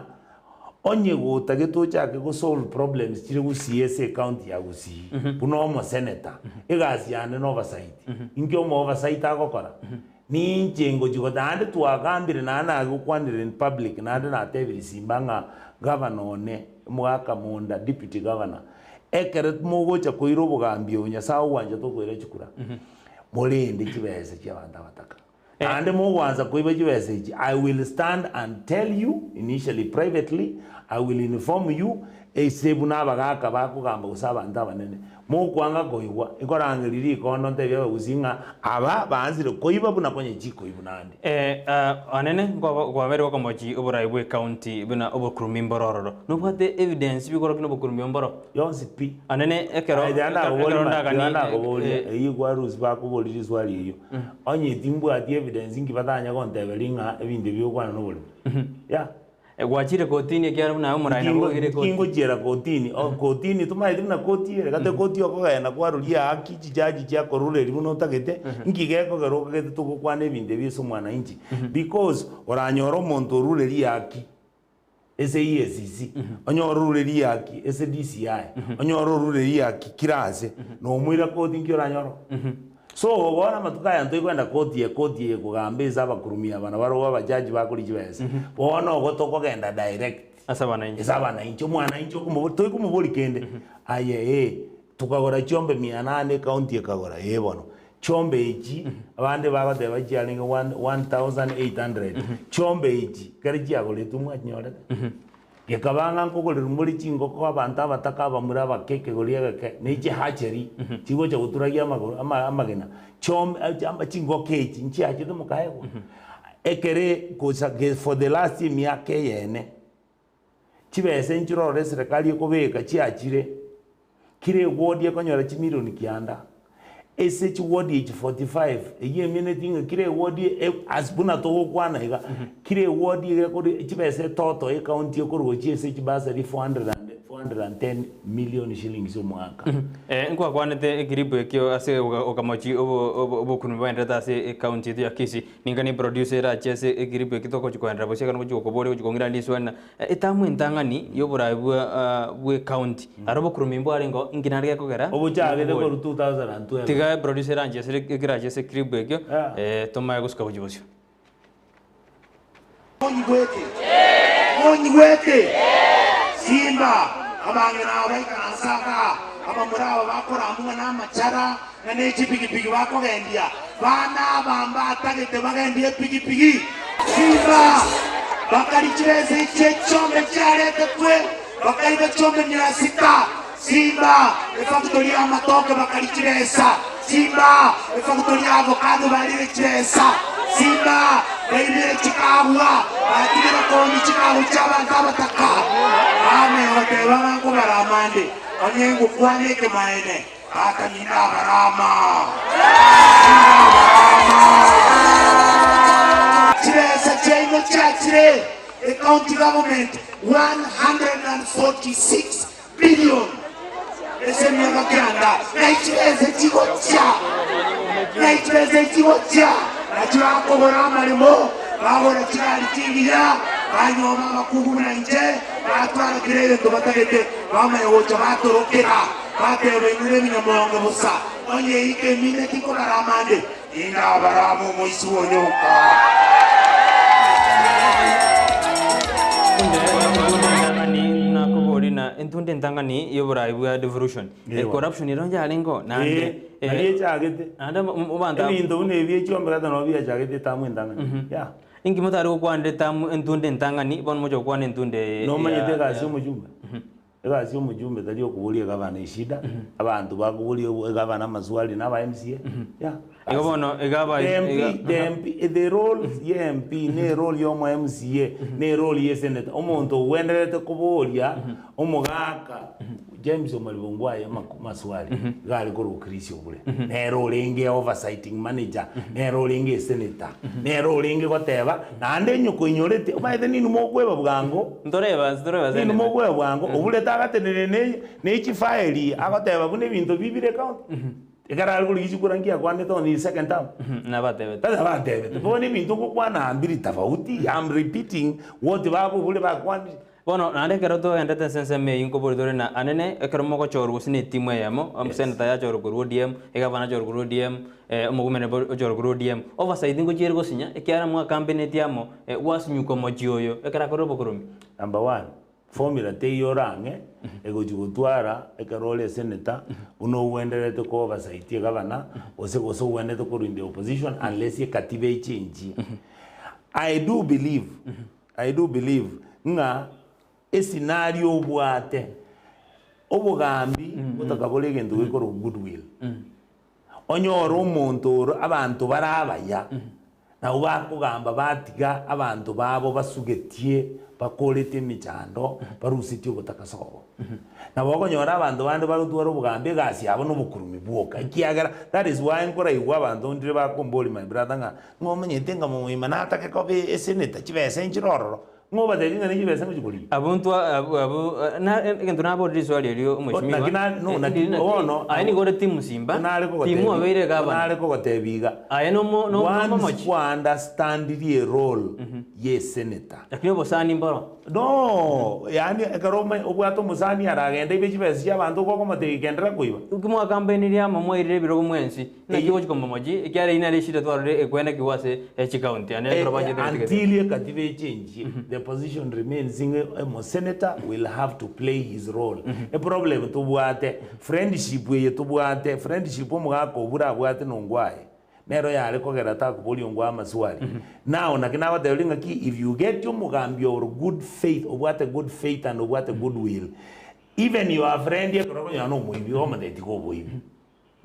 onye gotagete ochake go solve problems chire gusii ase ecounty ya Gusii, buna omosenator, egasi yane na oversight, inki omo oversight agokora? Ninche ngochia goteba, naende twagambire naende nagokwanire in public, naende natebirie Simba ng'a gavana one, omogaka Monda, deputy governor, ekero mogocha koira obogambi obo Nyasae ogwanchete okoira chikura, morende chibesa chi'abanto abataka. Naende mogwansa koiba chibesa echi, I will stand and tell you initially privately, I will inform you, ase buna abagaka bakogamba gose abanto abanene. Mokwanga koigwa, nkorangeria rikondo ntebie abagusii ng'a aba baansire koiba buna konya chikoibu naende. Ee, anene kwabeire gokomochi oborai bw'ecounty buna obokurumi mboro ororo. Nobwate evidence bikorokia nobokurumi mboro? Yonsi pi. Anene ekero Aye tiga nakoboria ekero ma- ndagani tiga nakoboria, eyio kwarusia bakoboria riswali eyio. Onye timbwati evidence inki batanya gonteberia ng'a ebinto ebi ogokwana noborimo. Yeah. Gwachire kotini ekiagera buna aye omorai nabo oigire kotini. Tingochiera kotini, o kotini tomaeti buna koti ere, gati koti okogenda kwaroria haki chijaji chiakorureria buna otagete, nki gekogera okagete togokwana ebinto ebi ase omwananchi. Because oranyore omonto orurerie haki ase EACC, onyore orurerie haki ase DCI, onyore orurerie haki kera ase, nomoira koti nki oranyore oo? So bono amatuko aya ntoikwenda koti eye koti eye kogamba ase abakurumi aba nabarobwo abajaji bakoria chibesa. Bono ogo tokogenda direct Ase abananchi. ase abananchi, omwananchi okomoboria toikomoboria kende, aye ee, tokagora chiombe mia nane ecounty ekagora ee bono, chiombe echi abande bagoteba chiarenge one 1800, chiombe echi ekero chiagoretwe mwachinyorete? Gekaba ng'a nkogoreru more chingoko abanto abataka abamura abake ekegori egeke, ne chihatchery chigocha goturagia amagoro ama amagena, chiom chiamba chingoko echi nchiachete mokaegwa. Ekere gocha ge for the last emiaka eyene, chibesa nchirore eserekari ekobeka chiachire. Kera ewodi ekonyora chimilioni kianda, ase chiwodi echi 45, eyio emineti ng'a kera ewodi e as buna togokwana iga, kera ewodi iga ekori chibesa etoto ecounty ekorwa gochia ase chibasari 400 and 410 million shillings omwaka. Nkwakwanete ekiribu ekio ase okamochi obokunumi bwaenderete ase ecounty yetu ya Kisii. Ninka ne producer erache ase ekiribu eki togochi koenderera bosie ekero ngochi gokoboria gochi kong'ira riswali na etamu entang'ani yoboraai bwa bwe county. Aro obokurumi mbwarengeo inki nare gekogera Obochagete korwa 2012. Tiga eproducer eranche ase ekerache ase ekiribu ekio tomaye gosuka gochia bosio. Monyigwete? Monyigwete? Simba, abang'ina aba baikaranse aa, abamura aba bakoramwa namachara, na ne chipigipigi bakogendia. Bana aba mbatagete bagendie epigipigi. Simba, bakari chibesa echi echiombe chiaretetwe, bakaiba chiombe mia sita. Simba, efactory y'amatoke bakari chibesa. Simba, efactory ya avocado barire chibesa. Simba, baibire chikagwa, batigire kooni chikagwa chi'abanto abataka. Bamanya goteba ng'a nkobarama nde, onye ngokwana ekemaene. Tata ninabarama, ninabarama. Chibesa chiaino chiachire ecounty government 146 billion ase emiaka kianda, na chibesa chigochia, na chibesa chigochia nachio bakogora amaremo, bagora chigari chingiya, banyoma abakungu buna inche, batwara kera egento batagete, bamanya gocha batorokera. Bateba, Inwe nebinyamoonge bosa, onye eika emine tikobarama ande, nindabarame omoisia o nyonka. Nakobori na entunde entang'ani y'oborai bwa devolution. Ewa. Corruption ero yarengeo naende Eh, nari echagete. naende abanto Ebinto buna ebi echiombe gata nabo biachagete etamu entang'ani. Yeah. Inki motari gokwanera etamu entunde entang'ani bono moche gokwana entunde eye Nomanyete egasi ya omochumbe? Egasi y'omochumbe tari okoboria egavana eshida, abanto bakoboria egavana amaswali na aba MCA, yeah. Igo bono iga aba The MP, the MP, the role ye MP ne role ya omo MCA ne role ye senator omonto ogwenerete koboria omogaka James Omariba Ongwae amaswali iga are korwa Chris Obure nere orenge oversighting manager nere orenge esenator nere orenge goteba naende onye koinyorete omanyete ninwe mokweba bwango Ntoreba ntoreba ninwe senator. mokweba bwango Obure tagatenenire ne ne chifaeli agoteba buna ebinto bibire county. Ekero are korigia chikura nkiakwanete on his second term. Nabatebete. Tari abatebete. Bono ebinto ngokwana aa mbiri tofauti, I'm repeating what babobore bakwanire. Bono naende ekero togendete ase ensemo eyio nkobori tore na anene ekero mogochorwa gose na etimu eyemo, senator yachorwa korwa ODM, egavana achorwa korwa ODM, omogumene ochorwa korwa ODM, oversight ngochia ere gosinya ekiagera mwakampeneti amo, gwasinyuka omochie oyo ekero akorire obokoromia. Number one, Formula teiyo ore ang'e egochia gotwara ekero ore esenator buna ogwenderete ko oversight egavana gose gose ogwenerete korwa in the opposition unless ekatiba echenchie. I do believe, I do believe ng'a escenario obwate obogambi gotaka bore egento gekorwa goodwill. Onyore omonto ore abanto bare abaya, nabwo bakogamba batiga abanto babo basugetie, bakorete emechando, barusetie obotaka sobo. Nabo okonyora abanto bande bagotwara obogambi egasi yabo nobokurumi bwoka, ekiagera that is why nkoraigwa abanto ndire bakombori my brother ng'a ng'a omanyete ng'a momoima natake koba esenator chibesa nchire ororo. Ng'o obatebi ng'a ne chibesa ngochia korigia? Abwo ntwa abwo abwo na egento naborire riswali erio omweshimiwa, Naki na- no, naki ndiri naki bono aye nigo ore timu simba, nare timu kogotebi obeire egavana. nare kogotebi iga Aye nomo no- once nomomochi. kwa understandirie erole ya esenator Lakini obosani mboro. No, yaani ekero ome obwate omosani aragende aibe chibesa chia abanto okomotebi genderera koiba. Inki mwakampenirie amo mwairire ebirogo mwensi? Naki ogochia komomochi, ekiagera eyio nere eshida twarorire ekwenekigwa ase chicounty ane ekero bachete gotiga Until ekatiba echenchie, the position remains ng'a omosenator will have to play his role. Eproblem tobwate, friendship eye tobwate, friendship omogaka obure abwate na ongwae, nero yare kogera takoboria ongwae amaswali. Now naki nagotebirie ng'aki if you get omogambi ore good faith, obwate good faith and obwate good will, even your friend ekero okonyora na omoibi, okomotebia tiga oboibi.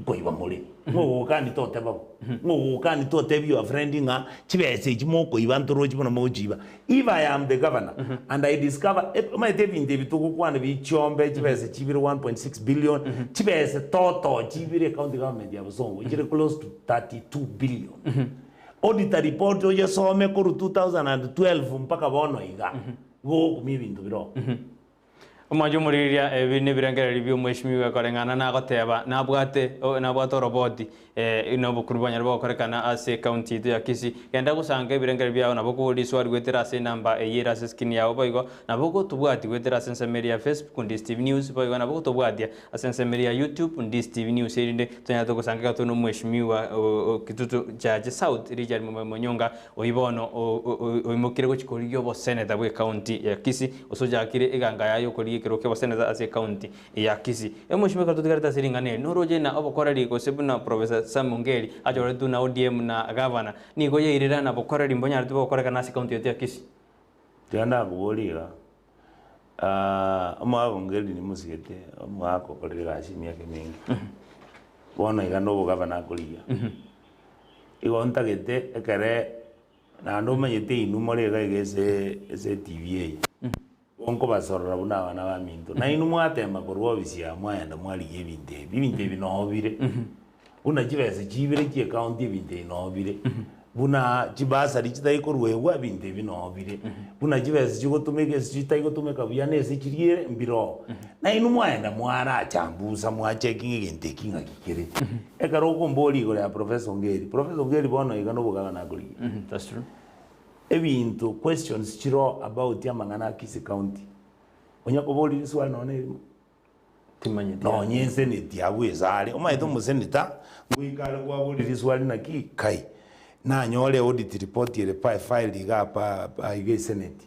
Nkoiba more, ng'ogokani toteba bo, ng'ogokani totebia your friend ng'a chibesa echi mokoiba ntorochi buna mogochiiba. If I am the governor and I discover, omanyete ebinto ebi togokwana bie chiombe, chibesa chibire 1.6 billion, chibesa toto chibire ecounty government ya Bosongo chire close to 32 billion. Auditor report oyesome korwa 2012 mpaka bono iga, igo ogokumia ebinto bire oo. Omwancho omorigereria ebi nebirengererio bi'omweshimiwa koreng'ana nagoteba nabwate nabwate oroboti na obokuru bwanyare bogokorekana ase ecounty yaito ya Kisii. Genda gosanka ebirengererio biao nabo okobora riswari goetera ase enamba eyio ere ase eskrini yao boigo nabo ogotobwatia goetera ase ensemo eria ya Facebook Ndisi TV News boigo nabo ogotobwatia ase ensemo eria ya YouTube Ndisi TV News erinde tonyare togosanga iga tore na omweshimiwa Kitutu Chache South Richard Momoyo Monyonga Oyio bono oimokire gochia korigia oboseneta bw'ecounty ya Kisii, gose ochakire eganga yaye y'okorigia ekerogo ki'oboseneta ase ecounty ya Kisii. Omochie ekero totigarete ase ring'ana eri, noroche na obokoreri gose buna Professor Sam Ongeri achoretwe na ODM na gavana, nigo yairera na bokoreri mbonyaretwe bogokorekana ase ecounty yaito ya Kisii. Tiga ndakoborie iga, omogaka Ongeri nimosigete, omogaka okorire egasi emiaka emenge, bono iga na obogavana akorigia. Igo ntagete ekere naende omanyete inwe more iga iga ase ase etv eye, igo nkobasorora buna abana baminto, na inwe mwatema korwa ofisi yaa mwaenda mwarigia ebinto ebi, ebinto ebi noo bire, buna chibesa chibire chia ecounty ebinto ebi noo bire, buna chibasari chitari koruegwa ebinto ebi noo bire, buna chibesa chigotumeka ase chitari gotumeka buya na ase chiriere mbire oo. Na inwe mwaenda mwaracha mbusa mwachekinga egento eki ng'aki kere. Ekero okomboria igoro ya Professor Ongeri, Professor Ongeri bono iga nobogabana akorigia. That's true. Ebinto questions chiroo about amang'ana a Kisii County, onya koboria riswali nonya na erimo? Timanyeti. Nonya eseneti abwo ase are, omanyete omosenator ngoika are kwaboria riswali naki kai, nanyore audit report ere pa efile iga apa iga eseneti.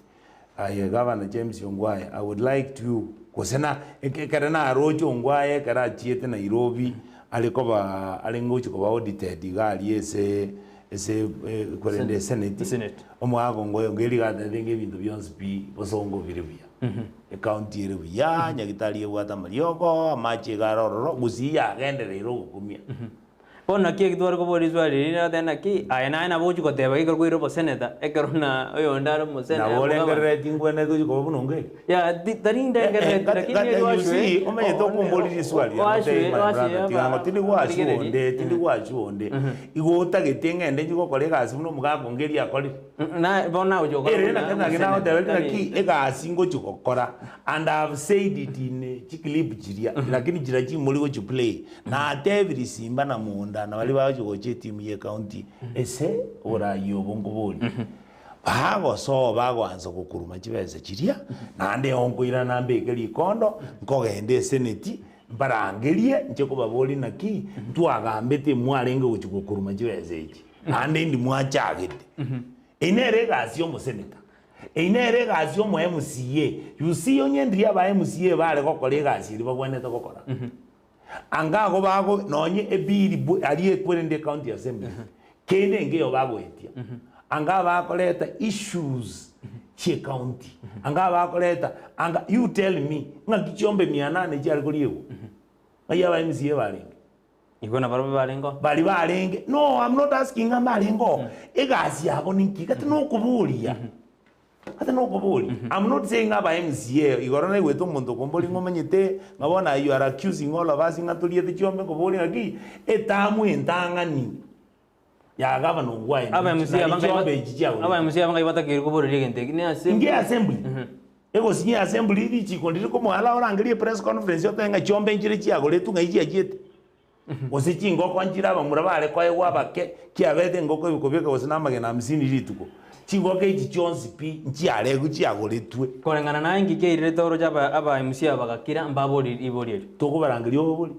Aye Gavana James Ongwae, I would like to you gose na ekere naroche Ongwae ekero achiete Nairobi are koba arenge gochia koba audited iga aria ase ase korende eseneti, Eseneti. omogaka Ongwae onge riga atebete ng'a ebinto bionsi pi bosongo bire buya. Ecounty ere buya, Nyagitari ebwate amariogo, amache iga are ororo, gusii yagendereire ogokumia. Bono naki eki tware kobora riswali riria nagoteba naki aye naye nabo ogochia goteba ekero kwaire oboseneta ekero na oyonde are omoseneta Nabo orengereretie ngwenerete gochia koba buna ongeri? Ya ti tari ndengerereti lakini eri You washwe see, omanyete okomboria riswali riria washwe ngotebie my washwe brother, tiga ngo tindi gwachwa onde, tindi gwachwa onde. Igo otagete ng'ende nchie gokora egasi buna omogaka ongeri akorire. Na bono nagochia gokora Ere buna naki naki omoseneta, nagotebetie tari naki egasi ngochia gokora and I have said it in chiclip chiria lakini chiria chimori gochi play. Natebirie simba na monda na baria bagochia gocha etimu ye county ase oboraai obo nkoboria. Bagosoa bagoansa gokuruma chibesa chiria, naende igo nkoirana mbeke rikondo, nkogenda eseneti, mbarangerie, inche kobaboria naki ntwagambete mwarenge gochia gokuruma chibesa echi, naende indi mwachagete. Eyio nere egasi ya omoseneta, eyio nere egasi ya omo MCA. You see onye ndiria aba MCA bare gokora egasi eria bagwenerete gokora, anga ago bago nonye ebill bu aria ekwerende ecounty assembly, kende nkeyo bagoetia, anga bakoreta issues chia ecounty, anga bakoreta anga you tell me ng'aki chiombe mia nane chiare koriegwa, ng'ai aba MCA barenge? Igo nabarabwo barenge oo? Baria barenge, no I'm not asking ng'a mbarenge oo, egasi yabo ninki? Gati nokoboria, gati nokoboria. I'm not saying ng'a aba MCA, igoro naigwete omonto okomboria ng'a omanyete ng'a bono aye you are accusing all of us ng'a toriete chiombe nkoboria ng'aki, etamu entang'ani ya gavana Ongwae Aba nari MC aba ngai chiombe echi chiagorete. aba MC aba ngai batakeire koboreria egento eki ne ase Inki assembly? Egosinya assembly richiko ndiri komoala orangerie press conference otebe ng'a chiombe nchire chiagoretwe ng'ai chiachiete. Gose chingoko nchire abamura bare koegwa abake kiabete engoko ebikobeka gose na amagena hamsini rituko. Chingoko echi chionsi pi nchiaregwe chiagoretwe. Koreng'ana naye inki kiairerete oroche aba aba MC aba bagakira mbabori ribori erio? Tokobarangeria obobori.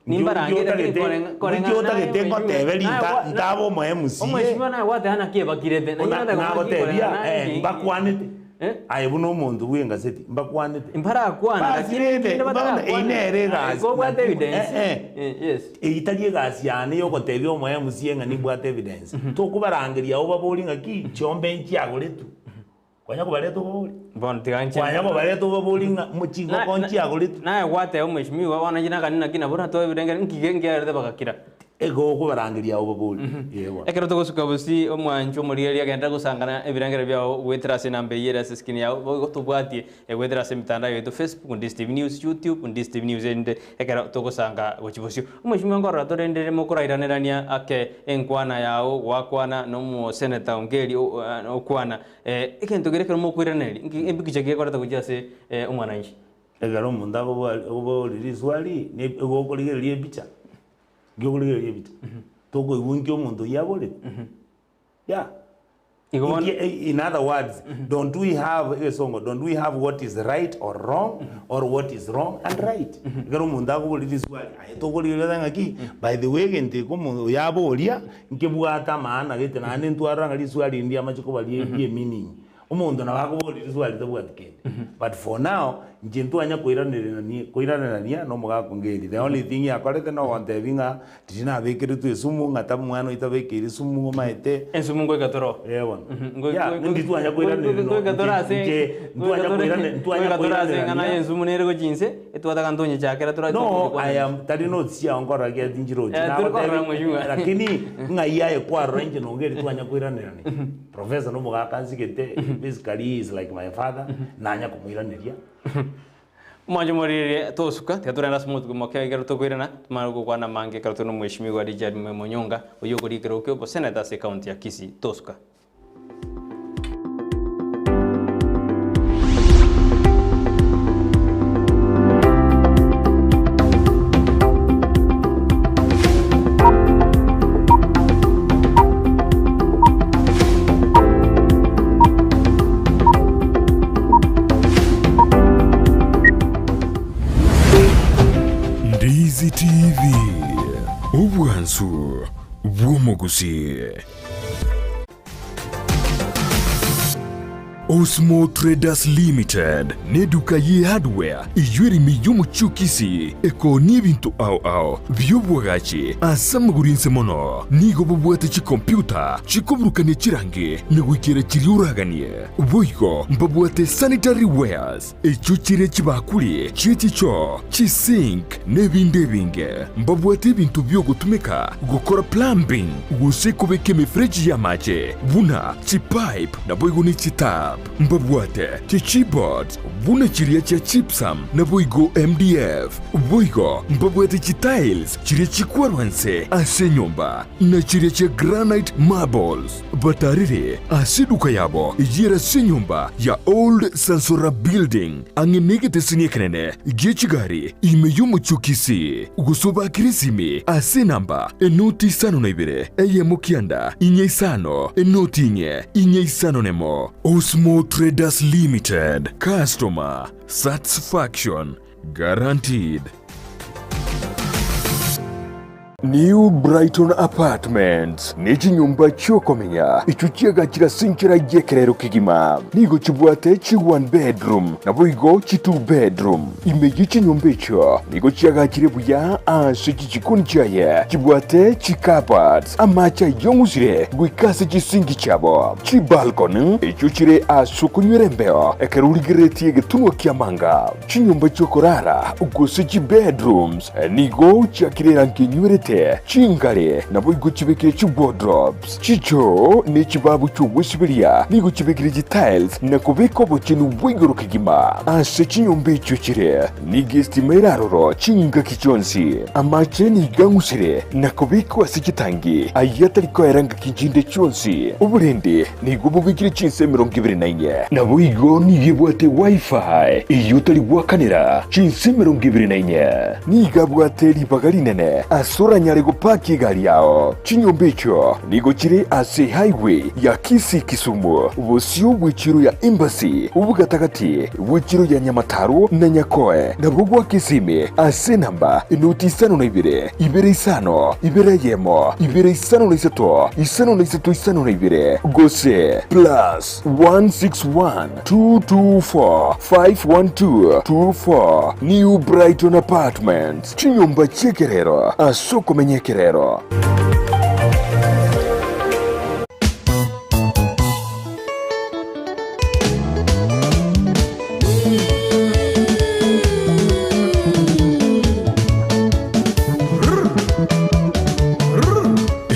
Nimbarangerie lakini koreng'a Nki koreng'ana naye otagete omweshimiwa ngotebe naye rinta gwa na ntabe omo MC? omweshimiwa naye gwateba naki ebakirete na inche nataka komanya naki Nagotebia koreng'ana naye eh, nki mbakwanete eh? aye buna omonto bw'engaseti mbakwanete Mbarakwana Basi lakini rende kende bono eyio batarakwana nere aye egasi kobwate naki evidence eh, eh. eh, yes. Eyio tari egasi yane yogotebia omo MC ng'a nimbwate evidence. Tokobarangeria abwo baborie ng'aki chiombe nchiagoretwe. Kwanya kobareta obobori? Bono tiga inche Kwanya kobareta obobori ng'a mochingoko nchiagoretwe? Naye gwateba omweshimiwa, bono inche nakani naki nabo natoe ebirengeri nki nkiarete bagakira. Igo okobarangeria obobori. Ee bono. Ekero togosuka bosio omwancho omorigereria agenderere gosangana ebirengero biao goetera ase enamba eyio ere ase eskrini yao boigo tobwatie goetera ase emitandao yaito Facebook, Ndisi TV News, YouTube, Ndisi TV News erinde ekero togosanga gochia bosio. Omweshimiwa nkorora torendere mokorairanerania ake enkwana yao gwakwana na omoseneta Ongeri okwana egento keria ekero mokoiraneria nki ebikicha gekoreta gochia ase omwananchi. Ekero omonto akoboria riswali, nigo okorigereria epicha. Nki okorigereria ebicha? Tokoigwa nki omonto oyio aborete? Yeah. Igo bono- Nki- eh, in other words, don't we have egesongo, don't we have what is right or wrong, or what is wrong and right? Ekero omonto akoboria riswali, aye tokorigereria ng'aki, by the way egento eke omonto oyo aboria, nkebwate amaana gete naende ntwarora ng'a riswali eri ndiamache koba rie rie meaning. Omonto nabo akoboria riswali tabwati kende. But for now, inche ntwanya koiranererania koiranerania na omogaka onge eri. The only thing akorete nogontebia ng'a riria nabekeretwe esumu ng'a tabu mwana oito abekeire esumu omaete. Ensumu ngoika toro. Eh bono. Ngoi- Yeah, ngoi- ndi twanya koiraneria no- ngoika toro inche- ase inche ntwanya ngoika toro- koirane- ntwanya ngoika toro ase eng'ana koiranerania. y'ensumu nere gochia inse, etwataka ntonyechakera tora No, I am tari notes chiao nkorora ki ati nchirochi. Eh, turi korora Nagotebi, mheshimiwa. lakini ng'ai aye kwarora inche nonga eri twanya koiranerania. Professor nomogaka ansigete, basically he is like my father, nanya komoiraneria. Mwanche morigererie tosuka, tiga torende ase omotuko moke ekero tokoirana, tomanye gokwana amange ekero tore nomweshimiwa Richard Monyonga, oyio okorikera okio oboseneta ase ecounty ya Kisii. Tosuka. Ndizi TV, obwansu bw'omogusii. Osmo Traders Limited neduka ye hardware eyio ere ime y'omochie o Kisii ekoonia ebinto ao ao bi'obwagachi ase amagoro inse mono. Nigo bobwate chikompiuta chikoburukania chirangi na goikera chiria oraganie. Boigo mbabwate sanitary wares echio chire chibakuri chie chichoo, chisink na ebinde ebinge. Mbabwate ebinto bi'ogotumeka gokora plumbing gose kobeka emefereji y'amache buna chipipe naboigo ne chitap. Mbabwate chichipboards buna chiria chia gypsum naboigo MDF. Boigo mbabwate chitiles chiria chikwarwa nse ase enyomba na chiria chia granite marbles. Batarire ase eduka yabo eyio ere ase enyomba ya Old Sansora Building ang'e negeteseni ekenene gie chigari ime y'omochie o Kisii, gose obakire esimi ase enamba enoti isano na ibere eyemo kianda inye isano enoti inye inye isano nemo. Osmo Traders Limited, Customer Satisfaction Guaranteed. New Brighton Apartments ne chinyomba chi'okomenya echio chiagachire ase enchera y'ekerero kegima. Nigo chibwate chi one bedroom naboigo chi two bedroom. Ime ye chinyomba echio nigo chiagachire buya ase chichikoni chiaye chibwate chicupboards, amache ayong'usire goika ase chisinki chiabo, chibalcony echio chire ase okonywera embeo ekero origereretie egetunwa ki'amanga, chinyomba chi'okorara gose chibedrooms. Nigo chiakire erangi enywerete, chingare, naboigo chibekire chiwardrobes, chichoo, ne chibabu chi'ogwesiberia, nigo chibekire chitiles na kobeka obochenu bwa igoro kegima. Ase chinyomba echio chire, nigo estima ere aroro chingaki chionsi. Amache nigo ang'usire na kobekwa ase chitangi, ayio atari koera ngaki chinde chionsi. Oborendi nigo bobekire chinsa 24. Naboigo nigo ebwate Wi-Fi eyio otari goakanera chinsa 24. Nigo abwate ribaga rinene ase oranyare gopaki egari yao. Chinyomba echio nigo chire ase highway ya Kisii-Kisumu, bosio bw'echiro ya Embassy, obogatagati bw'echiro ya Nyamataro na Nyakoe, nabwo gwa Kisimi ase enamba enoti 52, 2 5, 2 1, 2 5 3, 53 52, gose plus 161 224 512 24 New Brighton Apartments, chinyomba chi'ekerero ase okomenya ekerero.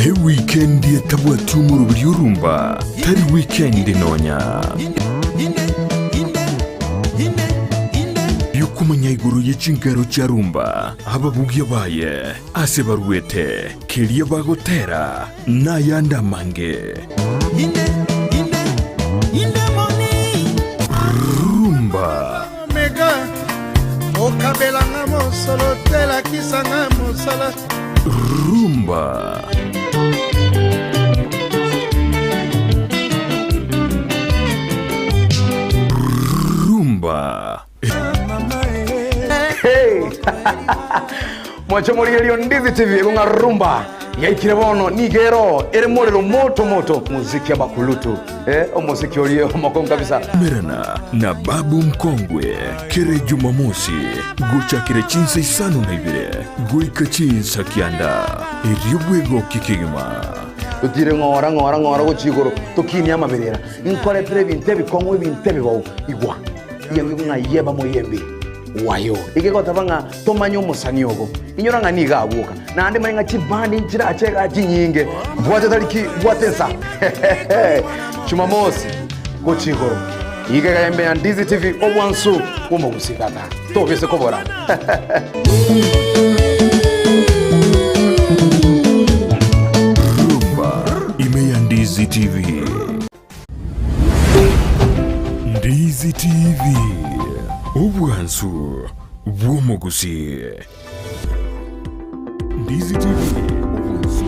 Ewikendi etabwati omoroberi orumba tari wikendi nonya. Biokomanya igoro ye chinkero chia rumba, ababugia baye, ase baruete, keria bagotera, nayande amange. Rumba. Rumba. Rumba. Hey! Mwache morigererio Ndizi TV ekong'a rumba yaikire bono nigo ero ere morero moto moto muziki abakulutu eh, omosiki orie omokongu kabisa. Merana na Babu Mkongwe kere Jumamosi gochakera chinsa isano na ibere goika chinsa kianda erio bwegokie kegima. Totire ng'ora ng'ora ng'ora gochia igoro tokinie amaberera nkoretere ebinto ebikong'u ebinto ebibao igwa Yembi ng'a yeba moyembi wayo. Egegoteba ng'a tomanye omosani ogo. Inyora ng'a nigo abwoka. Naende manye ng'a chibandi nchirache igaa chinyinge. Bwate tariki bwate ensa. Jumamosi gochia igoro. Iga iga embe ya Ndizi TV obwansu bw'omogusii tata. Tobise kobora. Rumba ime ya Ndizi TV. Ndizi TV, obwansu bw'omogusii. Ndizi TV, obwansu.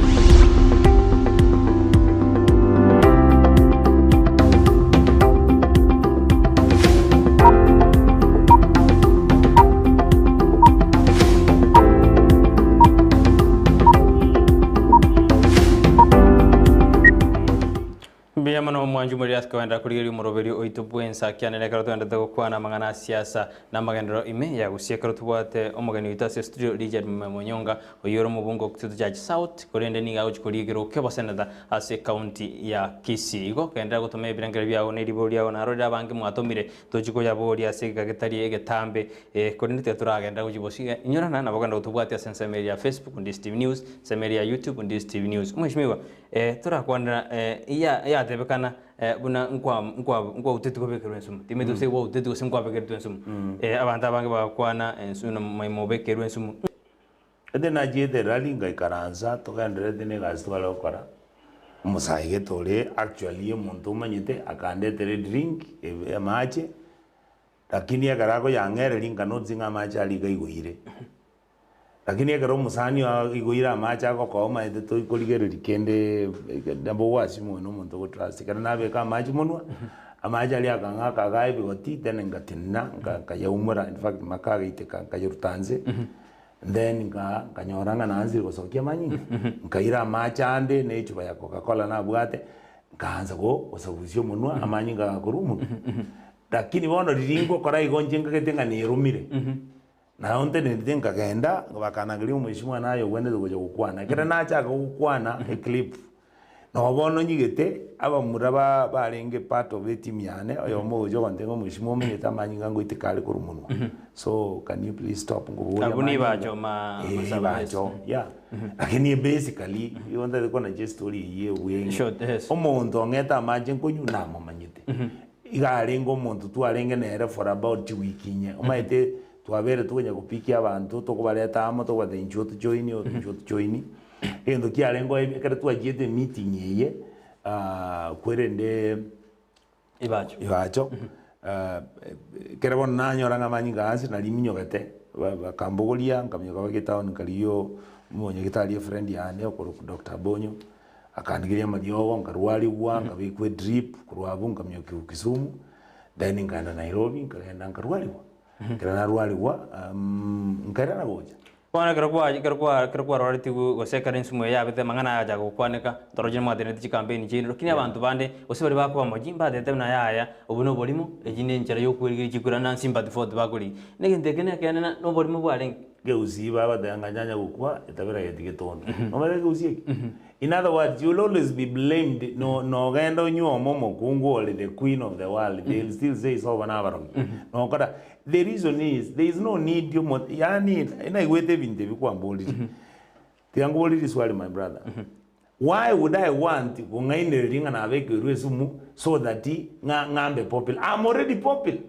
Mbuya mono omwanchi omoriri ase. Koenda korigereria omoroberio oito bwensa kianene ekero toendete gokwana amang'ana a siasa na amagenderero ime ya Gusii ekero tobwate omogeni oito ase estudio Richard Monyonga oyio ore omobunge o Kitutu Church South korende nigo agochia koria ekerogo kioboseneta ase ecounty ya Kisii. Igo genderera gotoma ebirengererio biago na eriboro riago narorire abange mwatomire tochie koyaboria ase egeka getari egetambe eh korende tiga toragenderera gochia bosio inyorana nabo ogende gotobwatia ase ensemo eria ya Facebook Ndisi TV News, ensemo eria ya YouTube Ndisi TV News. Mweshimiwa Eh, torakwanera eh, iya yatebekana eh, buna nkwa nkwa nkwauteti kobekerwa ensumu timanyeti gose gwauteti gose nkwabekeretwe ensumu eh, abanto abange bagakwana ensu na mobekerwe ensumu. Ete nachiete rally ngaikaransa togendererete na egasi tware gokora, omosae gete ore actually omonto omanyete akandetera edrink ebe amache, lakini ekero akoyang'ereria nkanotice ng'a amache aria iga aigoire. Lakini ekero omosani oo aigoire amache agokoa omanyete toikorigereria kende nabo gwasima oyo na omonto ogotrust. Ekero nabeka amache monwa, amache aria akang'aka agaa ebigoti then ngatenena nka nkayaumora infact mpaka agaiteka nkayaruta nse, then nka nkanyora ng'a naanzire gosokia amanyinga, nkaira amache ande na echupa ya cocacola nabwate, nkaansa go gosabusia omonwa amanyinga agakorwa omonwa. Lakini bono riria ngokora igo inche nkagete ng'a neromire. Nao ntenenete nkagenda, bakanangeria omweshimiwa naye ogwenerete gocha gokwana. Ekero nachaka gokwana eclip, nabo bono nyigete abamura ba barenge part of eteam yane, oyomo ogocha ogontebia ng'a omweshimiwa omanyete amanyinga ngoiteka are korwa monwa. So can you please stop nkoboria Abwo nigo amanyinga? bacho ma- Eh, masaba, yes. bacho, yeah. Lakini basically, igo ntagete konacha estory eyio ebweng'e. Short, yes. Omonto ong'ete amache nkonywa namomanyete. Iga arenge omonto twarenge nere for about chiwiki inye, omanyete twabere tokonya gopikia abanto tokobareta amo tokobatebia inchuo tojoini inchuo tojoini, egento kiarenge oo ekero twachiete emeeting eye kwerende Ibacho. Ibacho, ekero bono nanyora ng'a amanyinga ase nari minyogete, ba- bakambogoria nkaminyoka mpaka etown nkarigia omonyagitari efriend yane okorokwa Doctor Abonyo. Akandigeria amariogo, nkarwarigwa, nkabekwa edrip, korwa abwo nkamiokiwa Kisumu, then nkaenda Nairobi, nkagenda nkarwarigwa. Ekero narwarigwa, nkairana gocha. Bono ekero kwa ekero kwa ekero kwarwaretigwe gose ekero ensumu eye yabete amang'ana aya agachaka gokwaneka, ntoroche mwatenereti chikampeni chiaino, lakini abanto bande, gose baria bakoba mochie, mbatebete buna yaya, obwo na oborimo, echi ne enchera ya okwerigeria chikura na sympathy for tibakorigia. Na egento eke nekeene na na oborimo bwarenge. Geusi babateba ng'a nyanya gokwa etabera geti getondo. Nomanyete geusi eke? In other words, you will always be blamed no nogenda onyuome omokungu ore the queen of the world, they will still say sobo nabarogi. Nokora the reason is there is no need omo yaani naigwete ebinto ebi kwamborire. Tiga nkoborie riswali my brother. Why would I want kong'ainereria ng'a nabekerwe esumu so that ng'a ng'ambe popular? I'm already popular.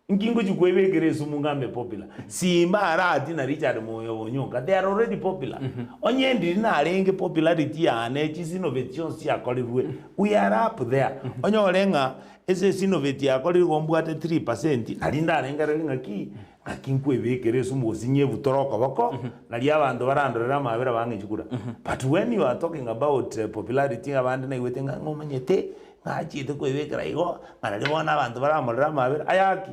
Inki ngochia kwebekera esumu ngambe popular? Simba Arati na Richard Moyo Onyonka they are already popular. Onye ndiri narenge popularity yane chisinoveti chionsi chiakorirwe we are up there. Onyore ng'a ase esinoveti yakorirwe igo mbwate 3% nari ndarengererie ng'aki ng'aki nkwebekera esumu gose nyebutore okoboko nari abanto barandorere amabera bang'e chikura. But when you are talking about popularity abande naigwete ng'a ng'omanyete Nachiete kwebekera igo, ng'a nario bono abanto baramorere amabera. Aye aki!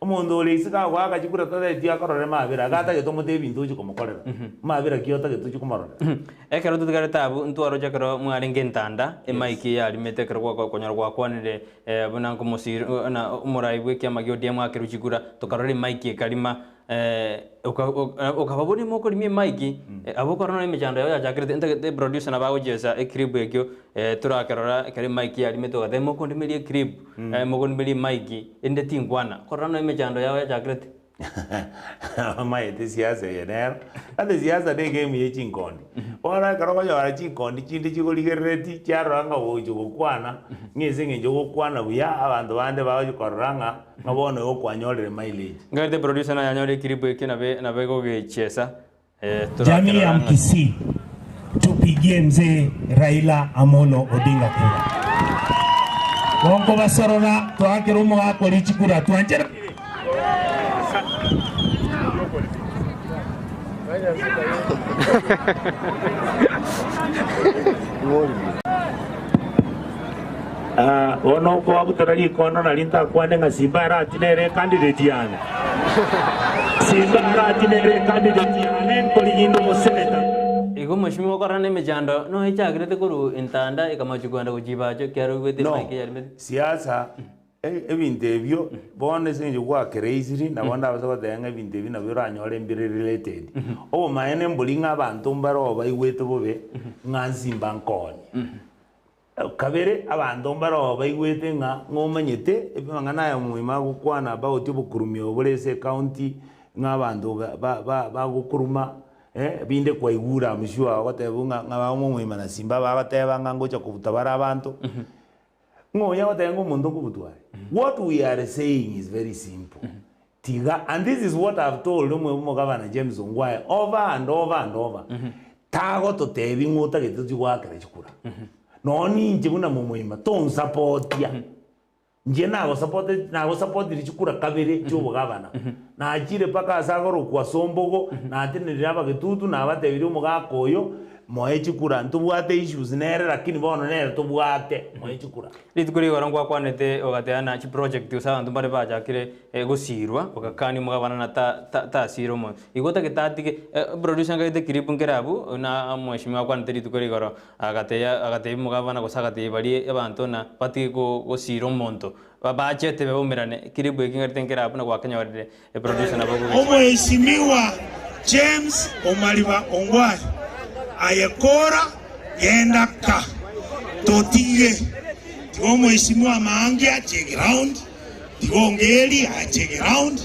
Omonto ore isiko agoaka chikura tatageti akorore mabera, iga atagete omote ebinto ochie komokorera. Mabera ki otagete ochie komororera? Ekero totigarete abwo, ntwaroche ekero mwarenge entanda, emaiki eyarimete ekero gwako konyora gwakwanire buna nkomosiri na omorai bw'ekiama gia ODM akerwe chikura, tokarora emaiki ekarima Okaba buna mokorimia emaiki, abwo okorora nonya emechando yabo yachakerete, ntagete eproducer nabo agochiesa eclip ekio, torakerora ekero emaiki yarimete ogateba mokondimeria eclip, mokondimeria emaiki, ende tinkwana, okorora nonya emechando yabo yachakerete. Omanyete siasa eye nero, ase siasa na egame ye chinkondi. Bono ekero okonyora chinkondi chinde chikorigerereti chiarora ng'a ogocha gokwana, ng'a ase eng'encho ogokwana buya, abanto bande bagochi korora ng'a. Ng'a bono igo kwanyorire mileage. Ngarete producer naye anyore eclip ekio nabe nabe gogechesa eh Jamii ya torakerora ng'a Mkisii tupigie mzee Raila Amolo Odinga kura. Gonkobasorora toakere omogaka oria chikura twanchere. Bono okoabutora rikondo nario ntakwane ng'a Simba Arati nere ecandidate yane. Simba Arati nere ecandidate yane nkorigia inde omoseneta. Igo. Igo omweshimiwa okorora na emechando noyo echakerete korwa entanda ekamachi kwenda gochia ibacho ekiagera oigwete No, emic eyaremete. siasa e- ebinto ebio bono ase eng'encho gwakereisiri nabo ndabase goteba ng'a ebinto ebi nabio oranyore mbire related. Obomaene mbori ng'a abanto mbare oo baigwete bobe ng'a nsimba nkonya. Kabere, abanto mbare oo baigwete ng'a ng'omanyete amang'ana aya omoima agokwana about obokurumi obo bore ase ecounty ng'a abanto ba- ba- ba- bagokuruma eh, binde kwaigure am sure ogoteba ng'a ng'a omoima na simba bagoteba ng'a ngocha kobuta bare abanto, ng'a onya goteba ng'a omonto nkobutwa are. What we are saying is very simple, tiga and this is what I have told omogabana James Ongwae over and over and over, Tagototebia ng'a otagete tochie goakera chikura. Nonya ninche buna momoima, tonsapotia. Inche nagosapote nagosapotirie chikura kabere chi'obogabana. Nachire mpaka ase agorokwa Sombogo, natenerire abagetutu, nabatebirie omogaka oyo, moe chikura, ntobwate issues nere lakini bono nere tobwate, moe chikura. Rituko rigoro ngwakwanete ogateana chiproject gose abanto mbare bachakire gosirwa ogakania omogabana na ta ta tasira omonto. Igo otagete atige producer ngagete clip nkere abwo na omweshimiwa akwanete rituko rigoro agateya agatebia omogabana gose agatebia baria abanto ng'a batige go gosira omonto bachete baumerane clip eki ngarete nkere abwo na gwakenyorire producer nabo okogecha. Omweshimiwa James Omariba Ongwae, aye kora genda ka totige, tiga omweshimiwa Maangi ache ground, tiga Ongeri ache ground,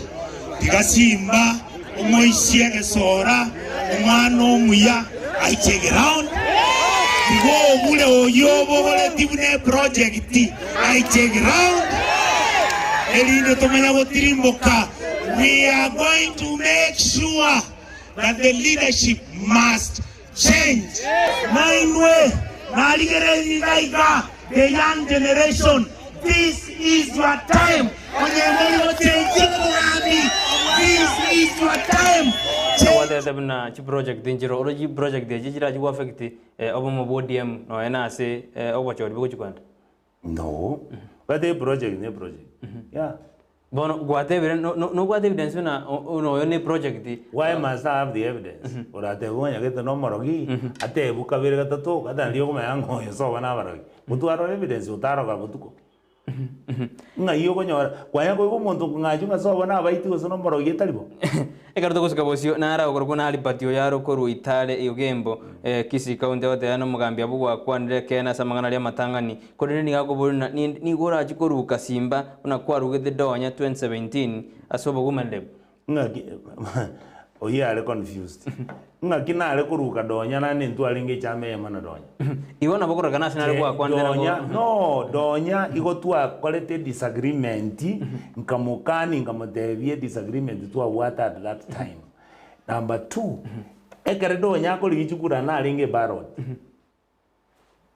tiga Simba omoisie egesora omwana omuya aiche ground, tiga obure oyio obogoretie buna eproject aiche ground, erinde tomanye gotirimboka. We are going to make sure that the leadership must change. Nainwe narigereiri iga iga, the young generation, this is your time. Onye mori gochenchia obogambi, this is your time. Change. Gwatebete buna chiproject nchire oro chiproject echi chirachi go affect obomo bwa ODM nonya na ase obochori bogochi kogenda. No, but a project ne project. Yeah. Bono gwatebire no- no- nobwate evidence buna o- buna oyo ne project. Why must I have the evidence? Oratebe onyagete na omorogi, atebu kabere gatato, gatano okomanya ng'a oyo soba na abarogi. Gotwarora evidence otaroga botuko. Ng'ai okonyora, kwanya koigwa omonto okong'achwa ng'a sobo na abaiti gose na omorogi etari bo? Ekero togosuka bosio, nare okorokwa na Alibert oyo are okorwa Itale Ogembo, Kisii County, agoteba nomogambi abwo gwakwanire ekeene ase amang'ana aria amatang'ani, korende nigo akoboria ng'a ninde nigo orache koruka simba buna kwarugete Donya 2017 ase obogumerereu. Ng'aki oyio are confused. Ng'aki nare koruka Donya naende intwe arenge echama eyemo na Donya. Igo nabo okorokana ase nare gwakwanire nabo. Donya no Donya igo twakorete disagreement nkamokani nkamotebia disagreement twabwate at that time. Number two, ekere Donya akorigia chikura narenge ebarot.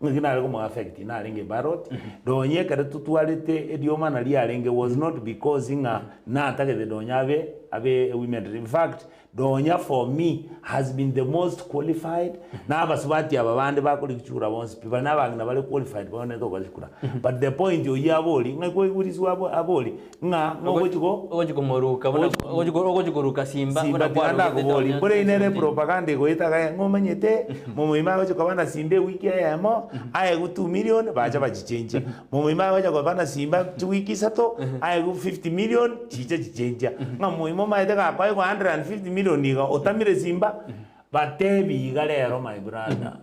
Ng'aki nare komo affect narenge ebarot, Donya ekere totwarete eriomana riarenge was not because ng'a natagete Donya abe abe women rep. In fact Donya for me has been the most qualified na abasubati aba bande bakorigia chikura bonsi pi bare na abang'ina bare qualified babwenerete gokora chikura. But the point oyio abori ng'aki kwaigure abo abori ng'a ng'a ogochi go Ogochi komoruka buna ogochi ogochi koruka simba Simba buna tiga kwarugete ndakobori Donya mbore inere 2017. propaganda egoeta iga ng'a omanyete momoima agocha koba na simba ewiki eyemo aegwe 2 million bacha bachichenchia momoima agocha koba na simba chiwiki isato aegwe 50 million chicha chichenchia ng'a momoima omaete gakoegwa 150 million iga otamire simba batebi iga rero my brother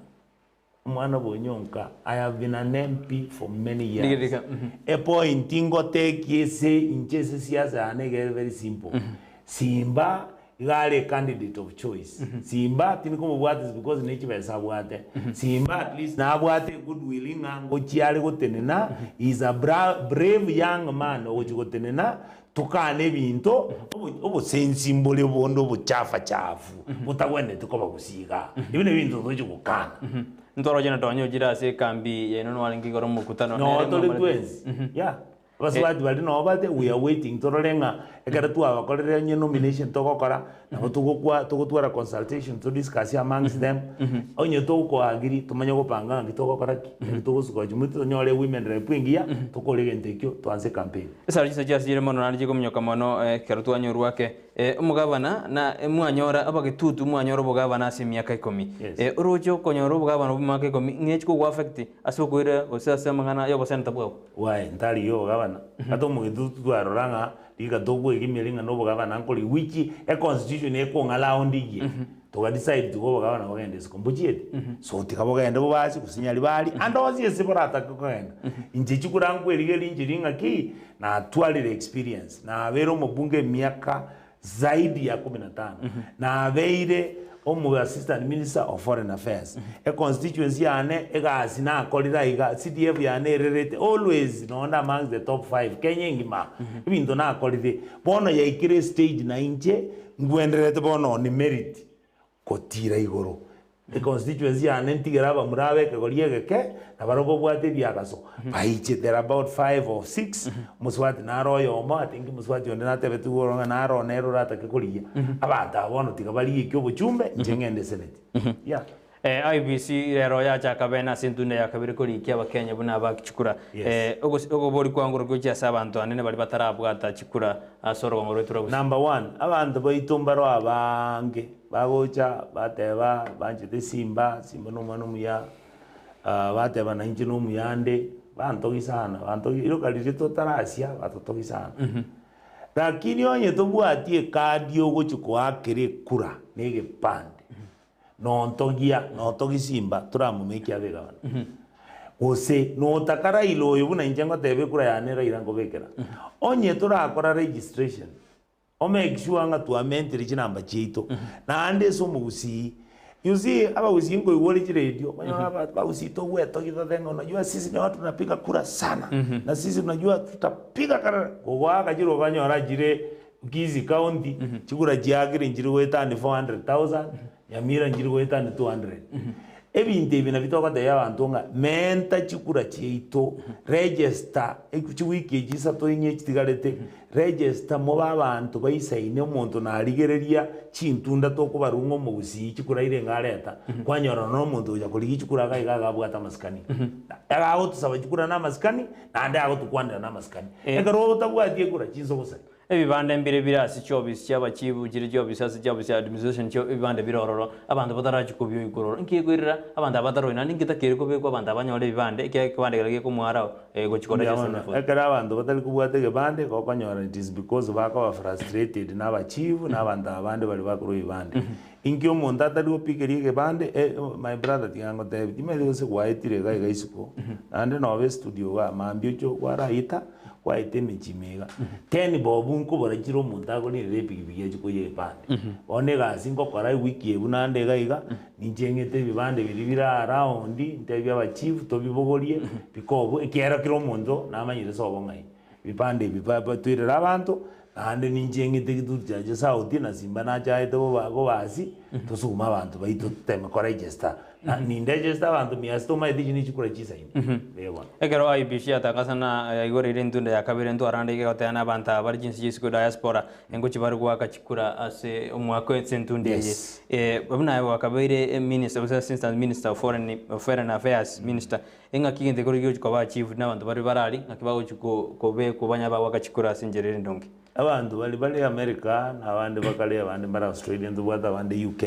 omwana bw'onyonka I have been an MP for many years Rigereka, mhm. epoint ngotekie ase inche ase siasa yane iga ere very simple Simba iga are candidate of choice Simba tindi komobwata is because ne chibesa abwate Simba at least nabwate egoodwill ng'a ngochia are gotenena he is a bra brave young man ogochia gotenena tokane ebinto obo obosensi mbore bonde obochafachafu botagwenereti koba gose igaa ebi nebinto togochia gokana. Ntoroche na Donya ochire ase ekambi yaino nwarenge igoro omokutano Noo nere tore mwamarete. twensi yeah. Abasubati baria nabo bate we are waiting torore ng'a ekero twabakorire onye nomination togokora nabo togokwa togotwara consultation to discuss amongst them onye tokoagiri tomanye gopanga ng'aki togokora ki naki togosuka chimwe tonyore women rep engiya tokore egento ekio toanse campaign. Esaro chinsa chiasire mono naende chikominyoka mono ekero twanyorwa ake. Omogabana, na mwanyora abagetutu mwanyora obogabana ase emiaka ikomi. Yes. Oroche okonyora obogabana obwo emiaka ikomi, ng'echi kogoaffect ase okoira gose ase amang'ana y'oboseneta bwao? Why, ntarigia obogabana, ata omogetutu twarora ng'a riika tokoegimia ring'ana obogabana nkori which econstitution ekong'alao ndigie, toga decide tiga obogabana bogende isiko mbochieti? So tiga bogende bobasi gose nyaribari, ande onsi ase boratake kogenda. Inche chikura nkwerigeria inche ng'aki, natwarire experience, nabeire omobunge emiaka zaidi ya kumi na tano, nabeire omo assistant minister of foreign affairs, econstituency yane egasi nakorire aiga, CDF yane ererete always nonde amongst the top five Kenya engima, ebinto nakorire. Bono yaikire estage na inche ngwendererete bono on merit gotira igoro. Econstituency yane ntigere abamura abe ekegori egeke, na barabwo babwate ebiagaso, baiche there are about five or six, omosubati naro oyomo, I think omosubati onde natebete igoro ng'a naro nere oratake korigia, abanto aba bono tiga barigie ki obochumbe, inche ng'ende eseneti. Yeah. IEBC rero yachaka bene ase entunda ya kabere korikia abakenya buna abaki chikura. Yes. Okobori kwango gochia ase abanto anene baria batarabwata chikura ase orogongo rwaito rwa Gusii. Number one, abanto baito mbaro abange bagocha bateba banchete Simba, Simba na omwana omuya, bateba nainche na omuya ande, bantogi sana, bantogi riroka riria totarasia batotogi sana. Lakini onye tobwati ekadi ogochi koakera ekura na egepande, nontogia, notogi Simba toramomeke abe egavana. Gose notaka Raila oyo buna inche ngoteba ekura yane Raila nkobekera. Onye torakora registration, O make sure ng'a twamentire chinamba chiaito naende ase omogusii. You see abagusii nkoigwa ore chiredio okonyora aba abagusii togwetogia totebe ng'a unajua sisi ni watu tunapiga kura sana na sisi unajua tutapiga karara kogoaka chire okanyora chire Kisii county chikura chiakire nchiri goetania 400,000 Nyamira nchiri goetania 200. Ebinto ebi nabio togotebia abanto ng'a menta chikura chiaito, register chiwiki echi isato inye chitigarete, register mobe abanto baisaine omonto narigereria chintunda tokobarwa ng'a omogusii chikura ire iga areta, kwanyora nonya omonto ogocha korigia chikura iga iga iga abwate amasikani. Agagotosaba chikura na amasikani, naende agotokwanera na amasikani. Ekero otabwati ekura chinsa ogosari. Ebibanda mbire bire ase chiofisi chi'abachifu, chire chiofisi ase chiofisi chia administration chio ebibanda bire ororo, abanto batarachia kobioigwa ororo. Inki gekoirera abanto aba bataroi naende inki getakeire kobekwa abanto aba banyore ebibande ekiagera ekebande keria gekomwarao gochia Mbuya koregestra mono. before. Ekero abanto batari kobwata egebande, igo okonyora it is because bakoba frustrated na abachief na abanto aba bande baria bakorwa ebibande. Inki omonto atari gopigeria egebande, my brother tiga ngotebi, timanyeti gose gwaetire iga iga isiko, naende nobe estudio igaa, mambia oche kwaraita, kwaeta emechie ime iga. Ten bob nkobora chire omonto akorinera epikipiki achie koiyia ebibande. Bono egasi nkokora ewiki eywo naende iga iga, ninche ng'ete ebibande biria bire around, ntebie abachief tobibogorie, bikobwe, ekiagera kera omonto namanyire sobo ng'ai. Ebibande ebi ba batwerere abanto, naende ninche ng'ete gitutu chiache sauti na simba nachaete boba bobasi, tosugume abanto baito toteme koregister. Na nindegister abanto mia sita omanyete echi nechikura chisaine. Mbuya bono. Ekero IEBC yatangasa na yaigoreire entunda ya kabere ntwarande iga egoteba na abanto aba bare chinse chia isiko diaspora engochi bare goaka chikura ase omwaka ase entunda eye. Yes. Buna aye gwakabeire minister gose assistant minister of foreign of foreign affairs minister, Engaki egento ekero gigochia koba achieved na abanto baria bare aria, ng'aki bagochia ko kobekwa banyare bagoaka chikura ase enchera ere endonge. Abanto baria bare America, na abande bakare abande mbare Australia, ntobwate abande UK.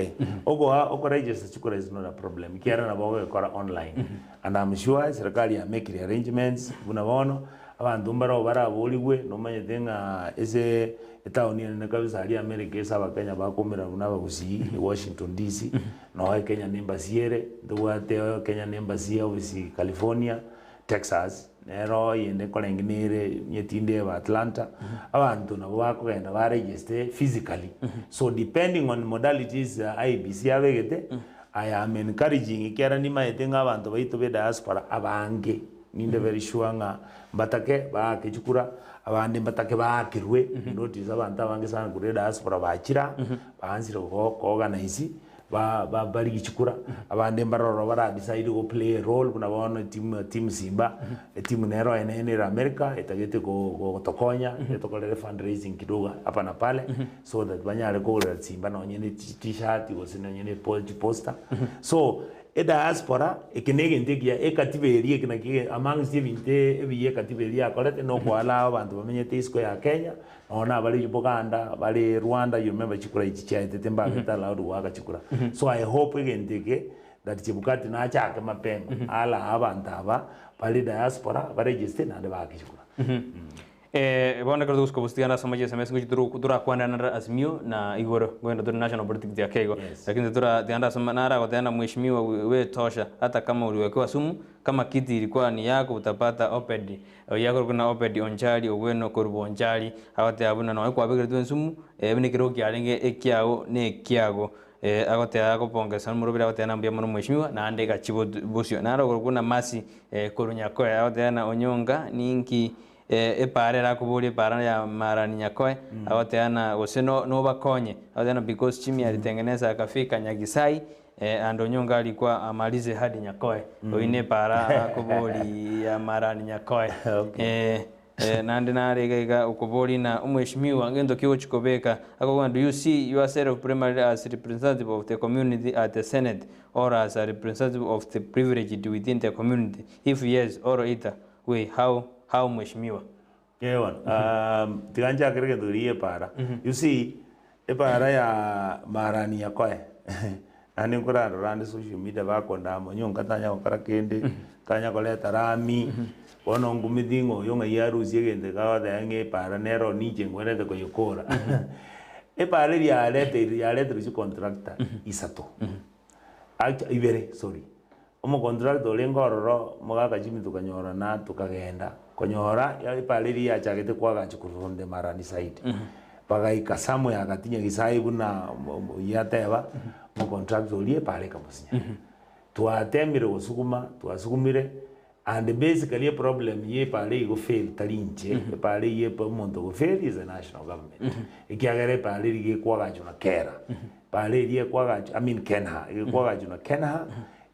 Okoa okoregister chikura is not a problem, ekiagera nabo ogokora online. And am sure serikali yamekire arrangements buna bono, abanto mbaroo baraborigwe, nomanyete ng'a ase etown enene kabisa aria America ase abakenya bakoumera buna abagusii, Washington DC, Noe Kenya nembassy ere, ntobwate Kenya embassy office California, Texas, nero eyende nkorenge nere onye tindeba Atlanta, abanto nabo bakogenda ba register physically. So depending on modalities IEBC yabegete, I am encouraging ekiagera nimaete ng'a abanto baito be diaspora abange, ninde very sure ng'a mbatake baake chikura, abande mbatake baakerwe, notice abanto abange sana korwa ediaspora bachire aa, baansire go ko organise. Ba ba barigie chikura, abande mbare ororo bara decide go play a role buna bono etimu team Simba, etimu nero enene ere America etagete go gotokonya etokorere fundraising kidogo hapa na pale so that banyare kogorera Simba nonye ne chi t-shirt gose nonye ne po chiposter. So ediaspora eke na egento ekiya ekatiba eria eke naki amongst ebinto ebiya ekatiba eria yakorete na okoallow abanto bamenyete isiko ya Kenya Nonya nabare Buganda, bare Rwanda, you remember chikura echi chiaetete mbabete allowed goaka chikura. So I hope egento eke that Chebukati nachake mapema allow abanto aba bare diaspora ba register naende baake chikura. Eh, bono ekero togosuka bosi ase amache SMS ngochi toro torakwanera nare Azimio na igoro ngoenda tore national politics ake igo. Yes. Lakini tora tiga ndasoma naragoteba na mheshimiwa we tosha hata kama uliwekewa sumu kama kiti ilikuwa ni yako utapata Obed Oyio akorokwa na Obedi Onchari, ogwena okorwa Bonchari, agoteba buna nonya kwabekeretwe ensumu, buna ekerogo kiarenge ekiao na ekiago. Agoteba agopongesa omoroberi agoteba na mbuya mono mheshimiwa, naende egachia bot bosio. Naro okorokwa buna Mercy korwa Nyakoe, agoteba na Onyonga ninki epaara erakoboria epaara ya Marani Nyakoe, agoteba na gose no nobakonye, agoteba na because Jimmy alitengeneza akafika Nyagisai, And onyonga arikwa amalize hadi Nyakoe. Oyio nepara akobori ya marani Nyakoe. Okay. Naende nare iga iga okobori na omweshimiwa ngento ki ogochi kobeka akogenda do you see yourself primarily as representative of the community at the senate or as a representative of the privileged within the community if yes or either way how how mweshimiwa. Eeh bono, tiga nchakere egento keria gia epara. You see, epara ya marani yakoe, naende nkorarora ande social media bakondama onye onka tanya gokora kende, tanya koreta rami, bono nkumeti ng'a oyo ng'ai arusie egento eke agoteba ng'a epara nero ninche nkwenerete koyekora. Epara eria yareteirwe yareterwe chicontractor isato, act ibere sorry. Omocontractor orenge ororo omogaka Jimmy tokanyorana tokagenda konyora epara eria yachagete koagachwa korwa from the Marani side. Bagaika somewhere agatinya Gisaai buna oyio ateba, omocontractor oria epara ekamosinya. Twatemire gosuguma, twasugumire and basically eproblem ya epara eyio gofail tari inche, epara eyio epa omonto ogofail is the national government. Ekiagera epara eria gekoagachwa na kera. Bara eria ekwagachwa, I mean Kenha, ekwagachwa na Kenha,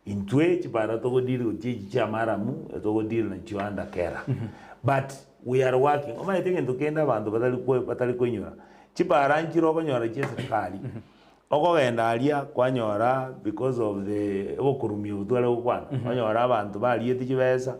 intwe chibara togodeal gochia echi chia maramu, togodeal nachio under Kera. But we are working, omanyete egento kende abanto batari ko batari koinyora, chibara nchire okonyora chia eserikari, okogenda aria kwanyora because of the obokorumi obo tware gokwana, kwanyora abanto bariete chibesa,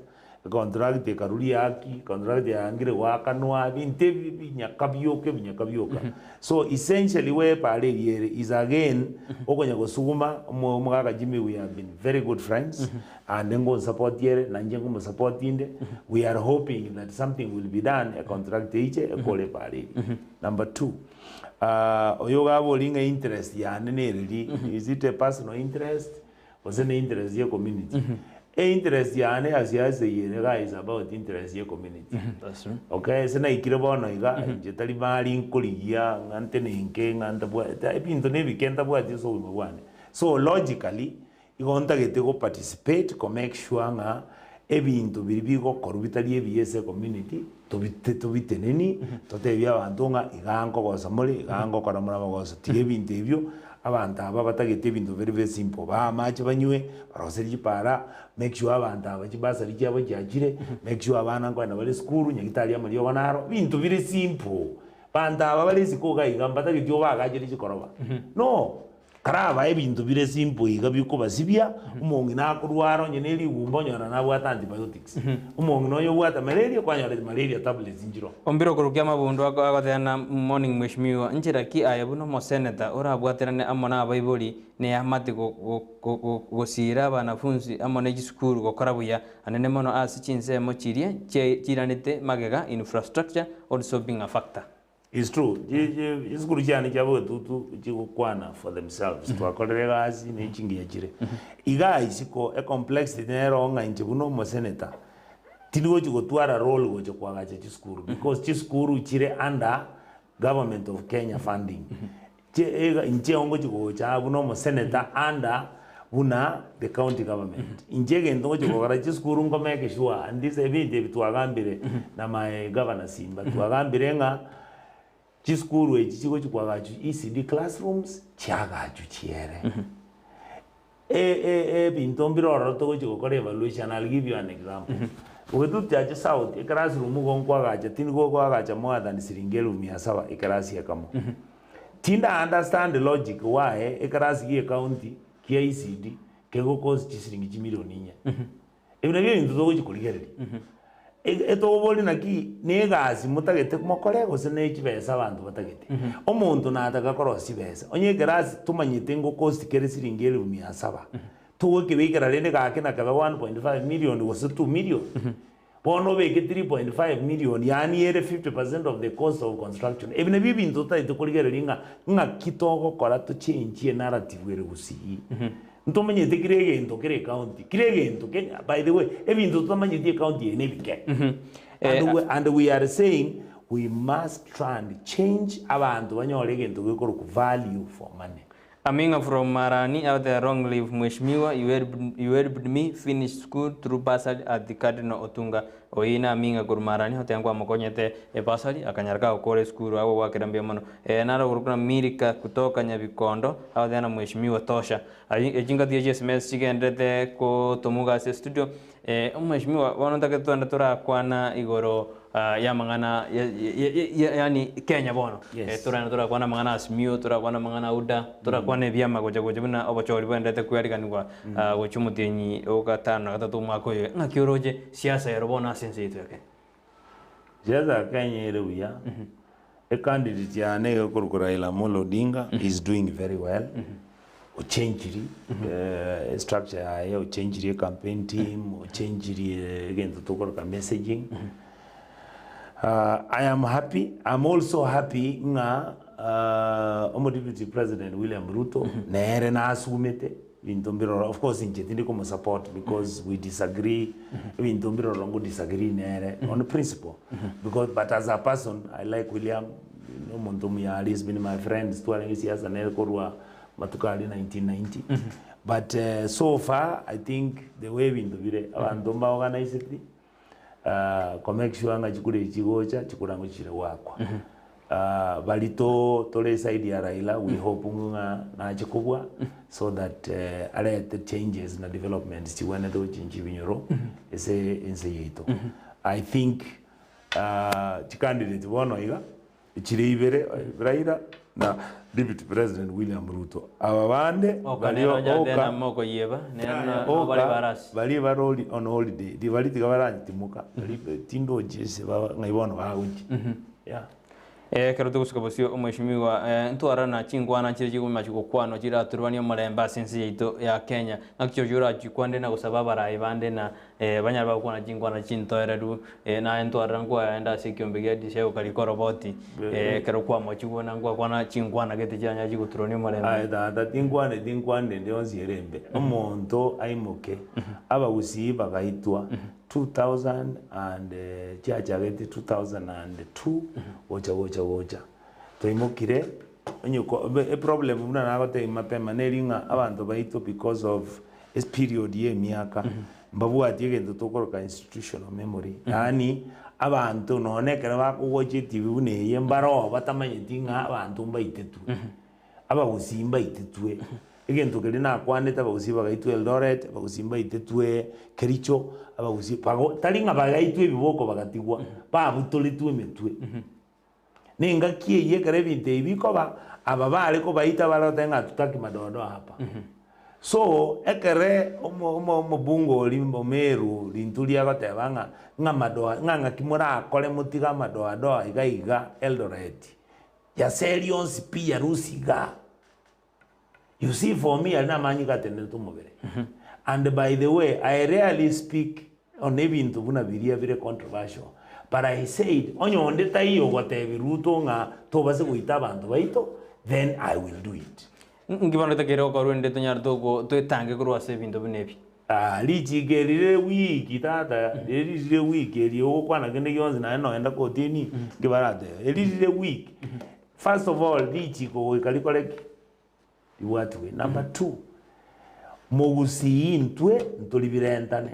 Econtract ekaruria haki, econtract yaangire goakanwa, ebinto ebi ebinyaka bioka ebinyaka bioka. So essentially where epara eria ere is again okonya gosuguma omo omogaka Jimmy we have been very good friends and ngonsupport ere na inche nkomosupport inde, we are hoping that something will be done econtract eiche ekore epara eria. Number two, oyo iga abori ng'a interest yane nereri, is it a personal interest? Gose ne interest ye community. E interest yane ya siasa eye ere iga is about interest ye community. That's true. Okay, ase naikire bono iga, inche tari mari nkorigia ng'a ntenenke ng'a ntabwati, ebinto na ebike ntabwati ase obogima bwane. So logically, igo ntagete go participate ko make sure ng'a ebinto biria bigokorwa bitari ebiya ase ecommunity, tobite tobiteneni, totebie abanto ng'a igaa nkogosa more, igaa ngokora more amagoso, tiga ebinto ebio, abanto aba batagete ebinto very very simple, bae amache banywe, baroserie chipara, make sure abanto aba chibasari chiabo chiachire, make sure abana nkoenda bare esukuru, nyagitari amariogo naro, ebinto bire simple. Banto aba bare isiko iga iga mbatageti obaagachere chikoroba, no. Karabae ebinto bire simple iga bikobasibia, omong'ina akorwara onye ne rigumba onyora nabwate antibiotics. Omong'ina oyo obwate malaria kwanyora malaria tablets nchiroo. Ombire okorukia amabundo ako agoteba na morning mheshimiwa nchera ki aye buna omoseneta orabwaterane amo na abaibori ne eamate gosiira abanafunsi amo ne chisukuru gokora buya anene mono ase chinsemo chiria chiiranete magega infrastructure also being a factor. It's true, chisukuru chiane chia bogetutu chigokwana for themselves, twakorire egasi ne chingiya chire. Igaa isiko ecomplexity nero ng'a inche buna omosenator, tindi gochi gotwara role gocha koagacha chisukuru because chisukuru chire under government of Kenya funding. Inche ngochi gocha aa buna omosenator under buna the county government. Inche egento ngochi gokora chisukuru nko make sure and this ebinto ebi twagambire na my governor Simba, twagambire ng'a chisukuru echi chigochi koagachwa ECD classrooms chiagachwe chiere. Ebinto mbire ororo togochia gokora evaluation, I'll give you an example. Bogetutu Church South, eclassroom igo nkoagacha, tindi gokoagacha more than siringi elfu mia saba eclass ekamo. Tinda understand logic why eclass gie ecounty kia ECD kegocost chisiringi chimilioni inye. Ebi nabio ebinto togochia korigereria. Etoborie naki na egasi motagete mokore gose ne chibesa abanto batagete. Omonto nataka korosia chibesa, onye ekerasi tomanyete ngokosti kere siringi elifu mia saba, togokebekera rende gaki na kebe 1.5 million gose 2 million, bono obeke 3.5 million yaani ere 50% of the cost of construction. Ebi nabio ebinto totagete korigereria ng'a ng'aki togokora tochenchie enarrative ere gusii. Ntomanyete kera egento kere ecounty, kera egento Kenya, by the way, ebinto totamanyeti ecounty eye nebike. And we, and we are saying we must try and change abanto banyore egento gekorokwa value for money. Aminga from Marani out there long live Mheshimiwa you helped, you helped me finish school through bursary at the Cardinal Otunga Oyio na Aminga korwa Marani oteba nkwamokonyete ebasari akanyara kagokora esukuru agwo gwakera mbuya mono. Ee naro okorokwa na Milka kutoka Nyabikondo agoteba na Mheshimiwa tosha. Ayio echi ngatiga chi sms chigenderete kotomuga ase estudio. Omheshimiwa bono ntagete togende torakwana igoro ya amang'ana yaani Kenya bono. Yes. Toragende torakwana amang'ana Azimio, torakwana amang'ana UDA, torakwana ebiama gocha gocha buna obochori bwenderete koariganiwa gochia omotienyi o gatano na gatato omwaka oyo. Ng'aki oroche siasa ero bono ase ense yaito ya Kenya? Siasa ya Kenya ere buya, ecandidate yane iga ekorokwa Raila Amolo Odinga is doing very well, ochenchiri structure yaye, ochenchiri ecampaign team, ochenchiri egento tokoroka messaging. I am happy, I'm also happy ng'a omo deputy president William Ruto nere nasumete ebinto mbiroro, of course inche tindi komosupport because we disagree, ebinto mbiroro ngo disagree nere on principle because but as a person I like William, na omonto omuya aria, he's been my friend, twarenge siasa nere korwa matuko aria 1990 but so far I think the way ebinto bire abanto mbaorganiseti. ko make sure ng'a chikura echi chigocha chikura ngochire goakwa. Baria to tore eside ya Raila we hope ng'a nache kobua so that arete changes na developments chigwenerete gochinchia ebinyoro ase ense yaito. I think chicandidate bono iga. Chire ibere, Raila na Deputy President William Ruto. Aba bande Oka baria nero onye oka atena mokoyieba, nero yaya no bare oka barasi. baria bare holi on holiday ribari tiga barantimoka bari tindochi ase ba ng'ai bono bagochia yeah. Ekero togosuka bosio omweshimiwa ntwarana chinkwana chire chikomachi gokwanwa chiraturwanie omorembe ase ense yaito ya Kenya. Ng'aki chirochio orachikwanere na gosaba abarai bande na Banyare bagokwana chinkwana chintoereru, naye ntwarora nkwaenda ase ekiombe gia DCI okarika oroboti, ekero kwamochigwa na nkwakwana chinkwana gete chianyare chigoturania omorembe. Aye tata, tinkwaneti nkwane ende yonsi ere embe. Omonto aimoke, abagusii bagaitwa 2000 and chiachagete 2002 gocha gocha gocha. Twaimokire, onye ko eproblem buna nagotebia mapema neri ng'a abanto baito because of Eperiod ya emiaka mbabwati egento tokoroka institutional memory yaani abanto nonye ekero bakogocha etibi buna eye mbaroo batamanyeti ng'a abanto mbaitetwe, abagusii mbaitetwe, egento keria nakwanete abagusii bagaitwa Eldoret, abagusii mbaitetwe Kericho, abagusii bago tari ng'a bagaitwa ebiboko bagatigwa, babutoretwe emetwe. Nengaki eyio ekero ebinto ebi bikoba, aba bare kobaita bare goteba ng'a hatutaki madoadoa hapa. So, ekere omo omo omobunge oria Omeru Linturi agoteba ng'a ng'a madoa ng'a ng'aki morakore motige amadoadoa iga iga Eldoret, yaseria onsi pi yarusia igaa. You see for me aria namanyika atenenete omobere and by the way I rarely speak on ebinto buna biria bire controversial but I said onye onde taiyo ogotebi Ruto ng'a tobase goita abanto baito then I will do it. Nki bono totakeire gokora erinde tonyare togo twetange korwa ase ebinto buna ebi? Aah richiko eri rire weak tata, eri rire weak eri ogokwana kende gionsi naende nogenda kotini nki baratebe, eri rire weak. First of all richiko goika rikore ki? Ribwatiwe. Number two, mogusii intwe ntoribirentane.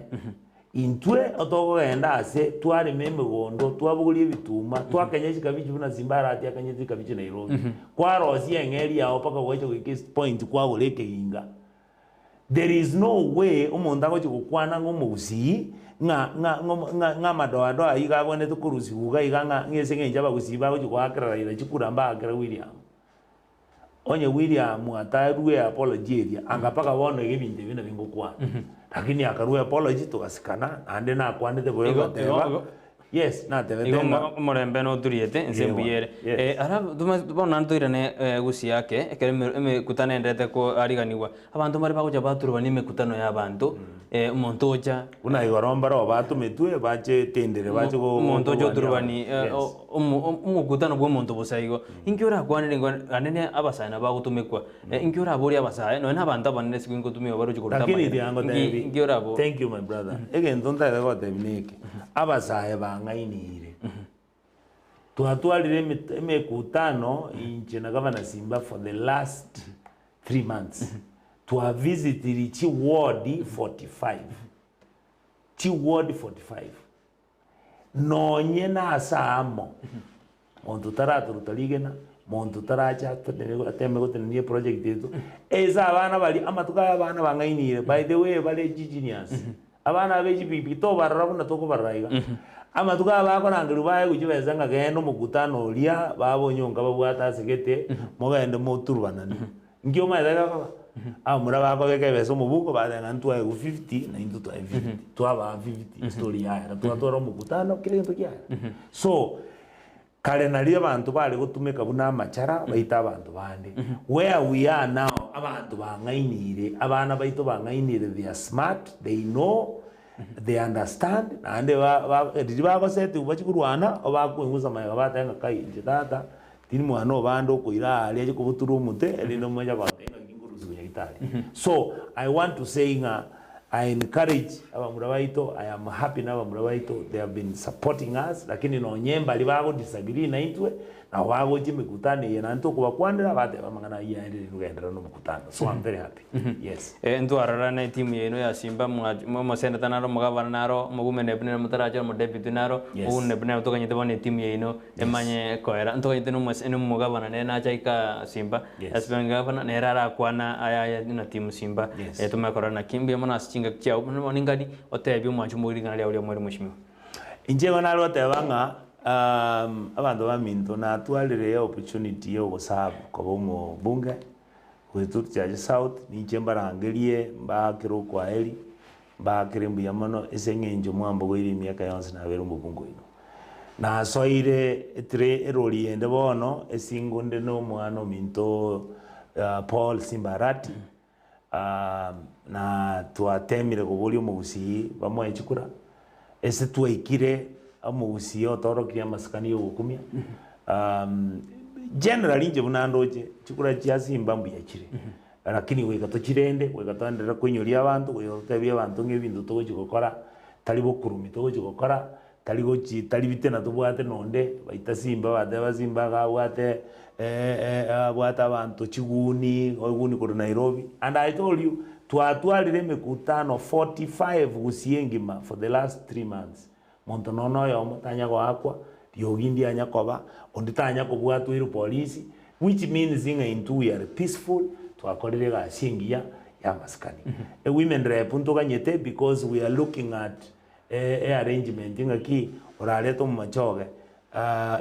Intwe otokogenda ase twarema emegondo, twabogoria ebituma, twakenya chikabichi buna Simba Arati akanyete chikabichi Nairobi. Kwarosia eng'eri yao mpaka gwacha goika point kwagora ekeginga. There is no way omonto agochia gokwana ng'a omogusii ng'a ng'a ng'a ng'a amadoadoa ayio iga agwenerete korusigwa iga iga ng'a ng'a ase eng'encho abagusii bagochia goakera Raila chikura mbaakere William. Onye William atarue apology eria anga mpaka bono iga ebinto ebi nabio ngokwana. Lakini akarua apology togasikana naende nakwanete bobe Igo- goteba igo- igo- yes natebete Igo ng'a omorembe noturiete ense Ewa, mbuya ere. yes. Eh, alafu toma- bono naende toirane eh, gusii ake, ekero eme- emekutano enderete koariganiwa, abanto mbare bagocha baturubania emekutano ya abanto, eh, omonto ocha Buna igoro mbare batometwe bache tendere bache go- omonto ocha korwania oturubani abanto. eh, Yes. o- omo- o- omokutano bwa omonto bosa igo. Inki orakwanere igo naende abasae nabo bagotumekwa, inki oraborie abasae nonya na abanto abanene ase ngotumiwa baroche koruta Lakini amagena, tiga inki ngotebi, inki orabo thank you my brother, egento ntagete gotebi neke, abasae bang'ainire, twatwarire emit- emekutano inche na Gavana Simba for the last 3 months, twavisitiri chiward 45, chiward 45. Nonye nase amo, monto taratoruta rigena, monto taracha atenene ateme gotenenia eproject yaito, ase abana baria amatuko aya abana bang'ainire, by the way bare chigenius, abana aba echipikipiki tobarora buna tokobarora iga. Amatuko aya bakorangerwa baegwa chibesa ng'a genda omokutano oria, babonyonka babwate ase gete, mogende moturubanani. Inki omanyete gekoba? Abamura bakobeka ebesa omobuko bateba ng'a ntwaegwa 50 na intwe twae 50, twabaa 50 story yaera, twatwara omokutano kera egento kiaera. So, kare nario abanto bare gotumeka buna amachara baite abanto bande. Where we are now, abanto bang'ainire, abana baito bang'ainire they are smart, they know, they understand, naende ba ba riria bagosetigwa bachia korwana, obakoingusa magega bateba ng'a kai inche tata, Tindi mwana obande okoira aaria ache kobutura omote, erinde omoche agotebi ng'a nginkorusia nyagetari. So, I want to say ng'a I encourage abamura baito, I am happy na abamura baito, they have been supporting us, lakini nonye mbari bago disagree naintwe, nabo bagocha emekutano eye naende tokobakwanera, bateba amang'ana ayio aerire togenderera na omokutano. So I'm very happy. Yes. Eh, ntwarora na etimu yaino ya Simba mwa- omoseneta naro omogavana naro omogumene buna motarache omodeputy naro Yes. ogune buna toganyete bono etimu yaino Emanye koera, ntoganyete nomose nomogavana nere nacha ika Simba, Yes. ase gavana nere arakwana ayaye na timu Simba, Yes. eh, tomanye korora naki mbuya mono ase chingaki chiao, buna bono ningani otebie omwancho omoiri ring'ana riao riamoerio mweshimiwa. Inche igo nare goteba ng'a abanto baminto natwarire opportunity ya ogoserve koba omobunge goetwa Chache South, ninche mbarangerie mbaakere okwaeri, mbaakere mbuya mono ase eng'encho mwambogoirie emiaka yonsi nabere omobunge oino. Nasoire etire erori ende bono esingo nde na omwana ominto Paul Simba Arati, na twatemire koboria omogusii bamoe chikura, ase twaikire omogusii otorokirie amasikani ya ogokumia, generally inche buna ndoche chikura chia Simba mbuya chire, lakini goika tochirende, goika toenderere koinyoria abanto, goika totebie abanto ng'a ebinto togochi gokora tari bokurumi togochi gokora, Tari gochi tari bitena tobwate nonde, baita simba bateba simba iga abwate abwate abanto chiguni, eguni korwa Nairobi. And I told you, twatwarire emekutano 45 gusii engima for the last 3 months. Monto nonya oyomo tanya goakwa, riogi ndianya koba, onde tanya kobwatwa ere polisi, which means ng'a intwe we are peaceful, twakorire egasi engiya ya amasikani. Ewomen rep ntoganyete because we are looking at earrangement ng'aki orarete omomachoge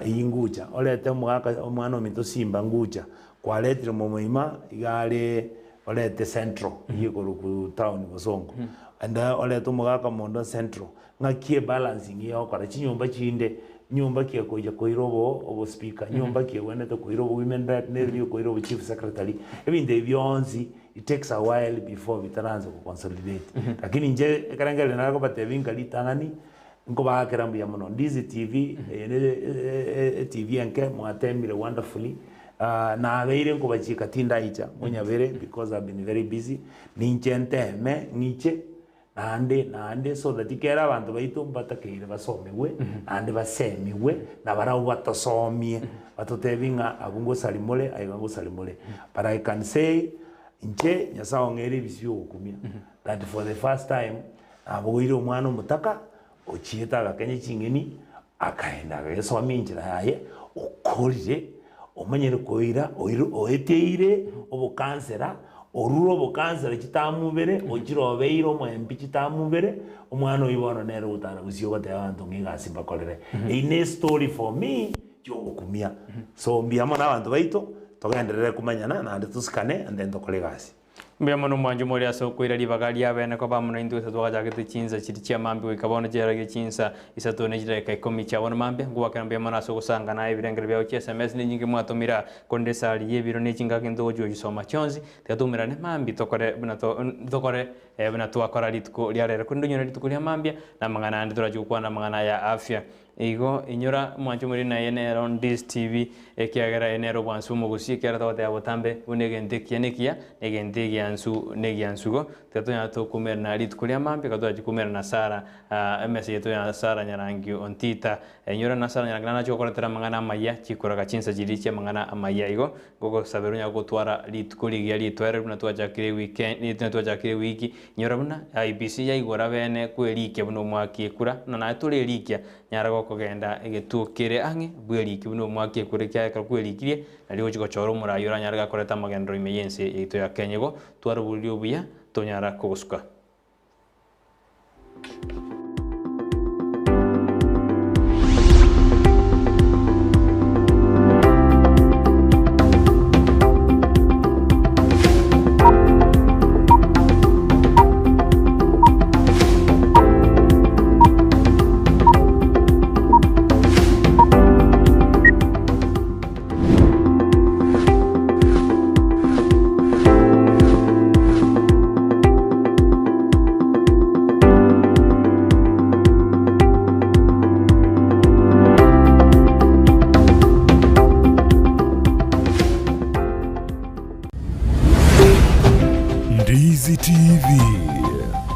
eyio ngucha, orete omogaka omwana ominto simba ngucha, kwaretire momoima iga are orete central eyio ekorokwa town bosongo, and orete omogaka mondo central, ng'aki ebalancing egokora chinyomba chinde, nyomba ki ekoicha koira obo obospeaker, nyomba ki egwenerete koira obo women rep, neri ekoira obo chief secretary, ebinto ebi bionsi it takes a while before bitaransa go consolidate. Lakini inche ekerengererio nare kobatebia nka ritang'ani, nkobaakera mbuya mono. Ndizi TV, eye ne etv enke mwatemire wonderfully, nabeire nkobachika tindaicha monyabere because I've been very busy, ninche nteme ng'iche naende naende so that ekere abanto baito mbatakeire basomigwe naende basemigwe na barabwo batosomie batotebie ng'a abwo ngosari more aiga ngosari more. But I can say inche Nyasaye ong'eire ebisio bia ogokumia that for the first time nabogoire omwana omotaka ochiete agakenya ching'eni akaenda agesomia enchera yaye okorire omanyire koira oire oeteire obokansera. Orure obokansara chitamu ibere, ochire obeire omo MP chitamu ibere, omwana oyio bono nere ogotara gusii ogoteba abanto ng'a egasi mbakorere. Eyio ne estory for me yogokumia. So mbuya mono abanto baito, togenderere komanyana naende tosikane and then tokore egasi. Mbuya mono omwancho more ase okoira ribaga ri'abeene koba amo naintwe gose twagachagete chinsa chiria chia mambia goika bono chiarenge chinsa isato ne chidakika ikomi chia bono mambia. Ngobakera mbuya mono ase ogosangana ebirengero biao chi sms ne nyinge mwatomire aa, korende esari y'ebiro ne chingaki ntogochi gochisoma chionsi. Tiga toumerane mambia tokore buna to tokore buna twakora rituko ria rero. Korende onyore rituko ria mambia na amang'ana ande torachi gokwana amang'ana aya afya. Igo inyora omwancho omoriri naye nere on this TV ekiagera eye nere obwansu bw'omogusi ekiagera togoteba botambe buna egento ekiya nekiya na egento egiansu negiansu igo tiga tonyare tokumerana rituko ria mambia ekero torachi kumerana na Sarah emesa yaito ya Sarah Nyarangi Ontita inyora na Sarah Nyarangi nache gokoretera amang'ana amaya chikoraga chinsa chiria chia amang'ana amaya igo ngogosabera onyare gotwara rituko rigiya ritoereru buna twachakire weekend buna twachakire ewiki Inyora buna IEBC yaigora bene kwerikia buna omwaki ekura, na naye tore erikia, nyara gokogenda egetuo kere ang'e bwerikie buna omwaki ekura ekiagera ekero kwerikirie nario ogochia gochora omorai oranyare gakoreta amagenderero ime y'ense yaito ya Kenya. Igo tware oboriri obuya tonyara kogosuka. Ndizi TV,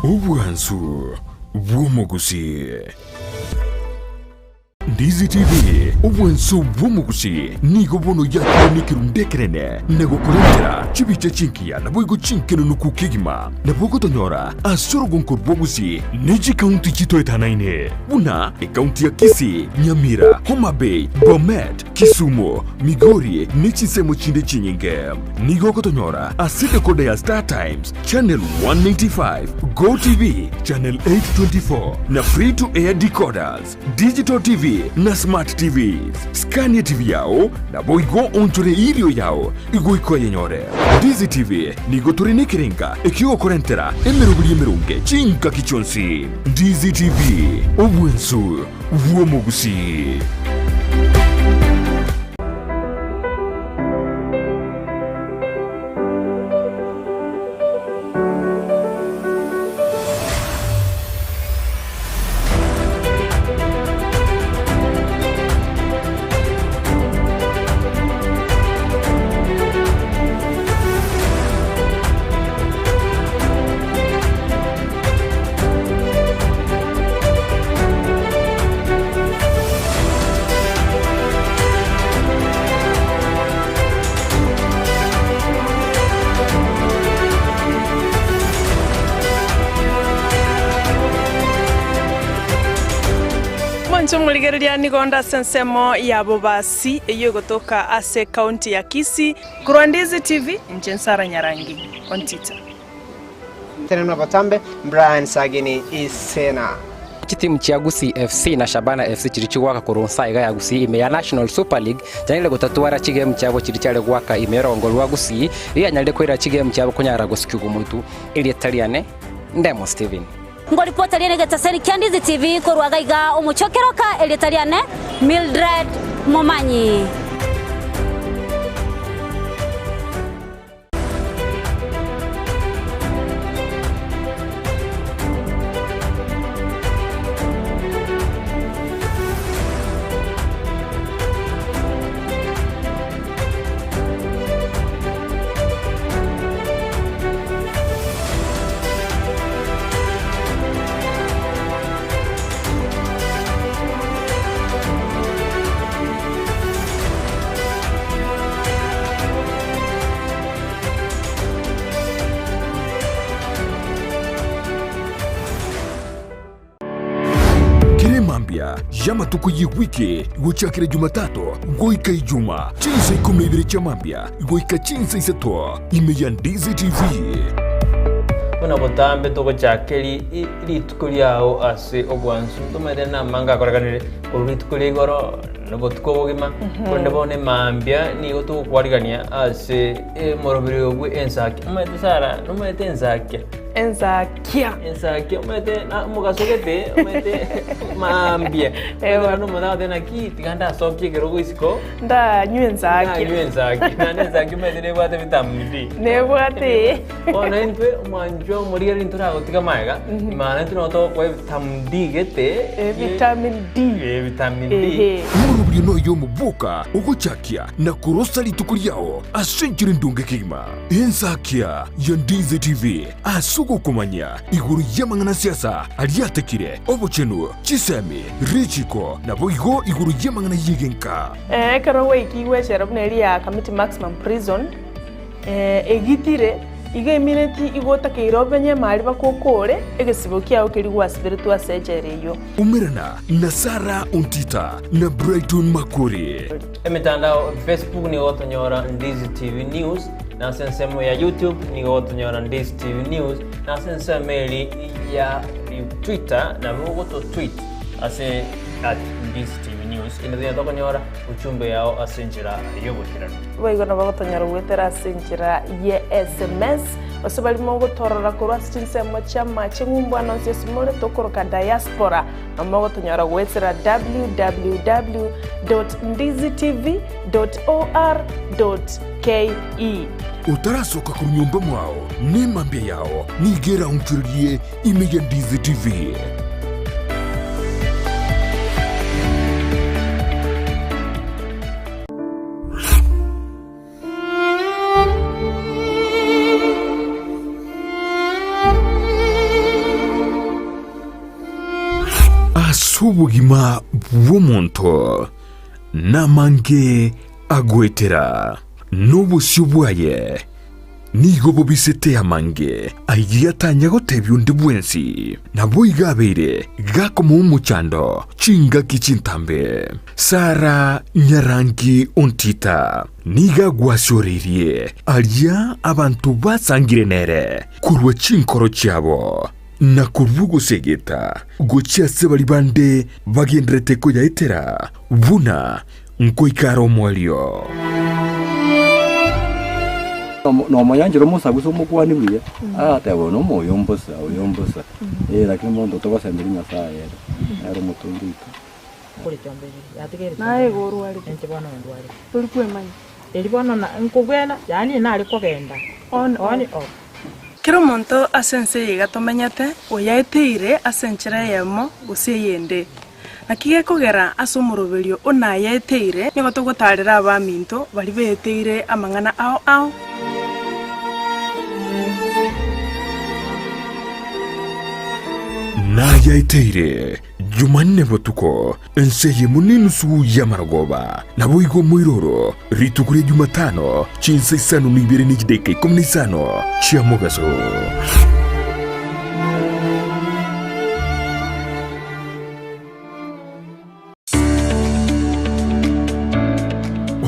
obwansu bw'omogusii. Ndizi TV, obwansu bw'omogusii nigo bono yakire nekerundu ekenene na gokorentera chibicha chingiya naboigo chinkenunuku kegima. Nabo ogotonyora ase orogonko rw'Ogusii ne chikaunti chitoetanaine buna ekaunti ya Kisii, Nyamira, Homa Bay, Bomet, Kisumu, Migori ne chinsemo chinde chinyinge. Nigo ogotonyora ase decoder ya Star Times, Channel 195, Go TV, Channel 824 na Free to Air decoders, Digital TV na Smart TVs. Scania TV yao naboigo onchore irio yao igoika oyenyore. Ndizi TV nigo tore nekerenga ekiogokorentera emeroberi emeronge chingaki chionsi. Ndizi TV, obwensu bw'omogusii. Mwanche omorigereria nigo onde ase ensemo ya Bobasi eyio egotoka ase ekaunti ya Kisii. Korwa Ndizi TV, inche Nsara Nyarangi, Ontita. Tenena botambe, Brian Sagini Isena. Chitimu chia Gusii FC na Shabana FC chiria chigoaka korwa nsa iga ya Gusii ime ya National Super League chianyarire gotatwara chigemu chiabo chiria chiare goaka ime y'orogongo rwa Gusii rianyarire koira chigemu chiabo konyara gosikigwa omotu. Erieta riane Ndemo Stephen. Ngoripota riane egetaseri kia Ndizi TV korwa gaiga omochie o Keroka erieta riane Mildred Momanyi. Y'amatuko y'ewiki gochakera Jumatatu goika Ijuma, chinsa ikomi na ibere chia mambia goika chinsa isato, ime ya Ndizi TV. Buna botambe togochaka rituko riao ase obwansu, ntomaete namange akorekanire korwa rituko ria igoro na obotuko obogima, korende bono emambia nigo togokwarigania ase omoroberi oyo bwe ensaki. Omanyete Sarah, nomanyete ensakia? Ensakia. Ensakia omanyete na omogaso gete omanyete maambia. Ewa. Omanyete omonto agoteba naki tiga ndasokie ekerogo isiko. Ndanywe ensakia. Ndanywe ensakia. Naende ensakia omanyete nebwate vitamin D. Nebwate. Bono intwe omwanchwa omorigereria ntoragotiga magega, maana intwe nabo togokoa evitamin D gete. Vitamin D. Vitamin D. Ehe. Omorobio noyo omoboka ogochakia na korosa rituko riao ase enchera endonge kegima. Ensakia ya Ndizi TV ase ogokomanya igoro y'amang'ana siasa aria atekire, obochenu, chisemi, richiko, naboigo igoro y'amang'ana y'egenka. Ekero gwaikigwe echela buna eria ya Kamiti Maximum Prison, egitire, igo emineti igo otakeire omenye emari mpaka okore egesibo kiao keria gwasiberetwe ase echela eyio. Umerana na Sarah Ontita na Brighton Makori. Emetandao, Facebook nigo gotonyora Ndizi TV News, na ase ensemo ya YouTube nigo gotonyora Ndizi TV News, na ase ensemo eri ya Twitter nabo ogoto tweet ase at Ndizi TV News ende tonyare tokonyora uchumbe yao ase enchera y'oboikeranu. Boigo nabo gotonyora goetera ase enchera ye sms, gose baria mogotorora korwa ase chinsemo chi'amache ng'umbu ande onsi ase more tokoroka diaspora. Mogotonyora goetera www.ndizitv.or.ke. Otarasoka korwa nyomba mwao, nemambia yao nigo eraonchorerie ime ya Ndizi TV. Ase obogima bw'omonto namange agoetera, na obosio bwaye nigo bobisete amange ayio atanya gotebia onde bwensi. Naboigo abeire gakomoa omochando chingaki chintambe. Sara nyarangi ontita nigo agwasioreirie aria abanto basangire nere korwa chinkoro chiabo, na korwa ogosegeta gochia ase baria bande bagendererete koyaetera buna nkoika are omoerio. Nomoyanchera omosagusa omokuani buya, agateba oyo nomoyo mbosa, oyo mbosa, eh lakini monto togosemeria Nyasaye ere, nere omotongi oito. Naye igo orwarete, tori kwemanya. On off. Kera omonto ase ense eye iga tomenyete, oyaeteire ase enchera eyemo gose eyende. Naki gekogera ase omoroberio o nayaeteire, nigo togotaarera abaminto baria beeteire amang'ana ao ao. Nayaeteire Jumanne botuko, ense eyemo nenusu y'amarogoba, naboigo omoiroro, rituko ria Jumatano, chinsa isano na ibere ne chidaeka ikomi na isano chia mogaso.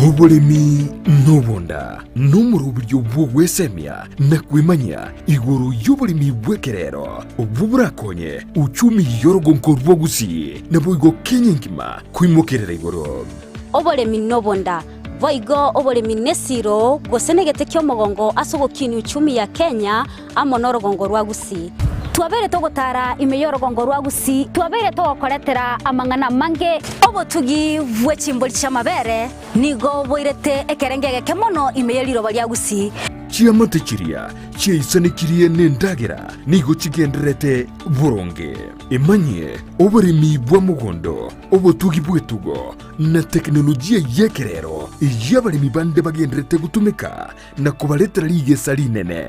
Oboremi nobonda nomoroberio bw'ogwesemia na kwemanyia igoro y'oboremi bw'ekerero obwo borakonye uchumi y'orogonko rwa Gusii naboigo Kenya engima koimokerera igoro. Oboremi nobonda, boigo oboremi nesiro gose negete ki'omogongo ase ogokinia uchumi ya Kenya amo norogongo rwa Gusii. Twabeire togotara ime y'orogongo rwa Gusii, twabeire togokoretera amang'ana amange. Obotugi bwe chimbori chi'amabere nigo boirete ekerengo egeke mono ime ye riroba ria Gusii. Chiamate chiria chiaisanekirie nendagera nigo chigendererete boronge. Emanyie oboremi bwa mogondo, obotugi bw'etugo, na tekinolojia y'ekerero eyio abaremi bande bagendererete gotumeka na kobaretera rigesa rinene.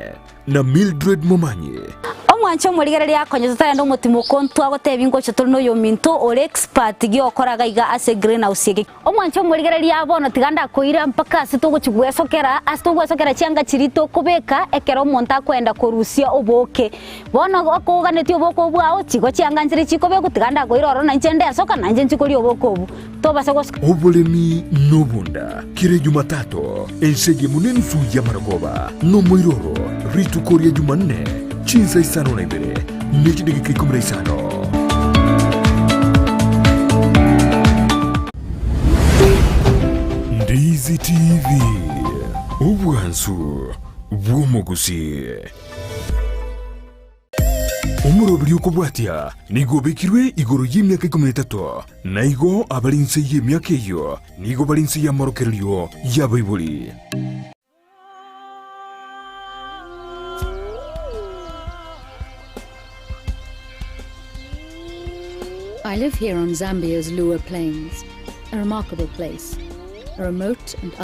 Na Mildred Momanyi. Omwanche omorigereria akonye totagenda omotimoko ntwagotebia ngocha tore noyominto ore expert giokora gaiga ase greenhouse eke. Omwanche omorigereria bono tiga ndakoira mpaka ase togochi gwesokera, ase togwesokera chianga chiria tokobeka ekero omonto akoenda korusia obooke. Bono okoganetie obooke obwo bwao, chigo chianga nchire chikobekwa tiga ndakoira ororo nainche ndesoka nainche nchie koria obooke obwo. Tobasa gosoka. Oboremi nobonda, kera Ejumatato, ense eyemo nenusu y'amarogoba, nomoiroro, rituko ria Jumanne, chinsa isano na ibere, ne chidageka ikomi na isano. Ndizi TV, obwansu bw'omogusii. Omoroberi okobwatia nigo obekirwe igoro y'emiaka 13, na igo abare inse y'emiaka eyio nigo bare inse y'amorokererio y'abaibori. I live here on Zambia's Liuwa Plains, a remarkable place, a remote and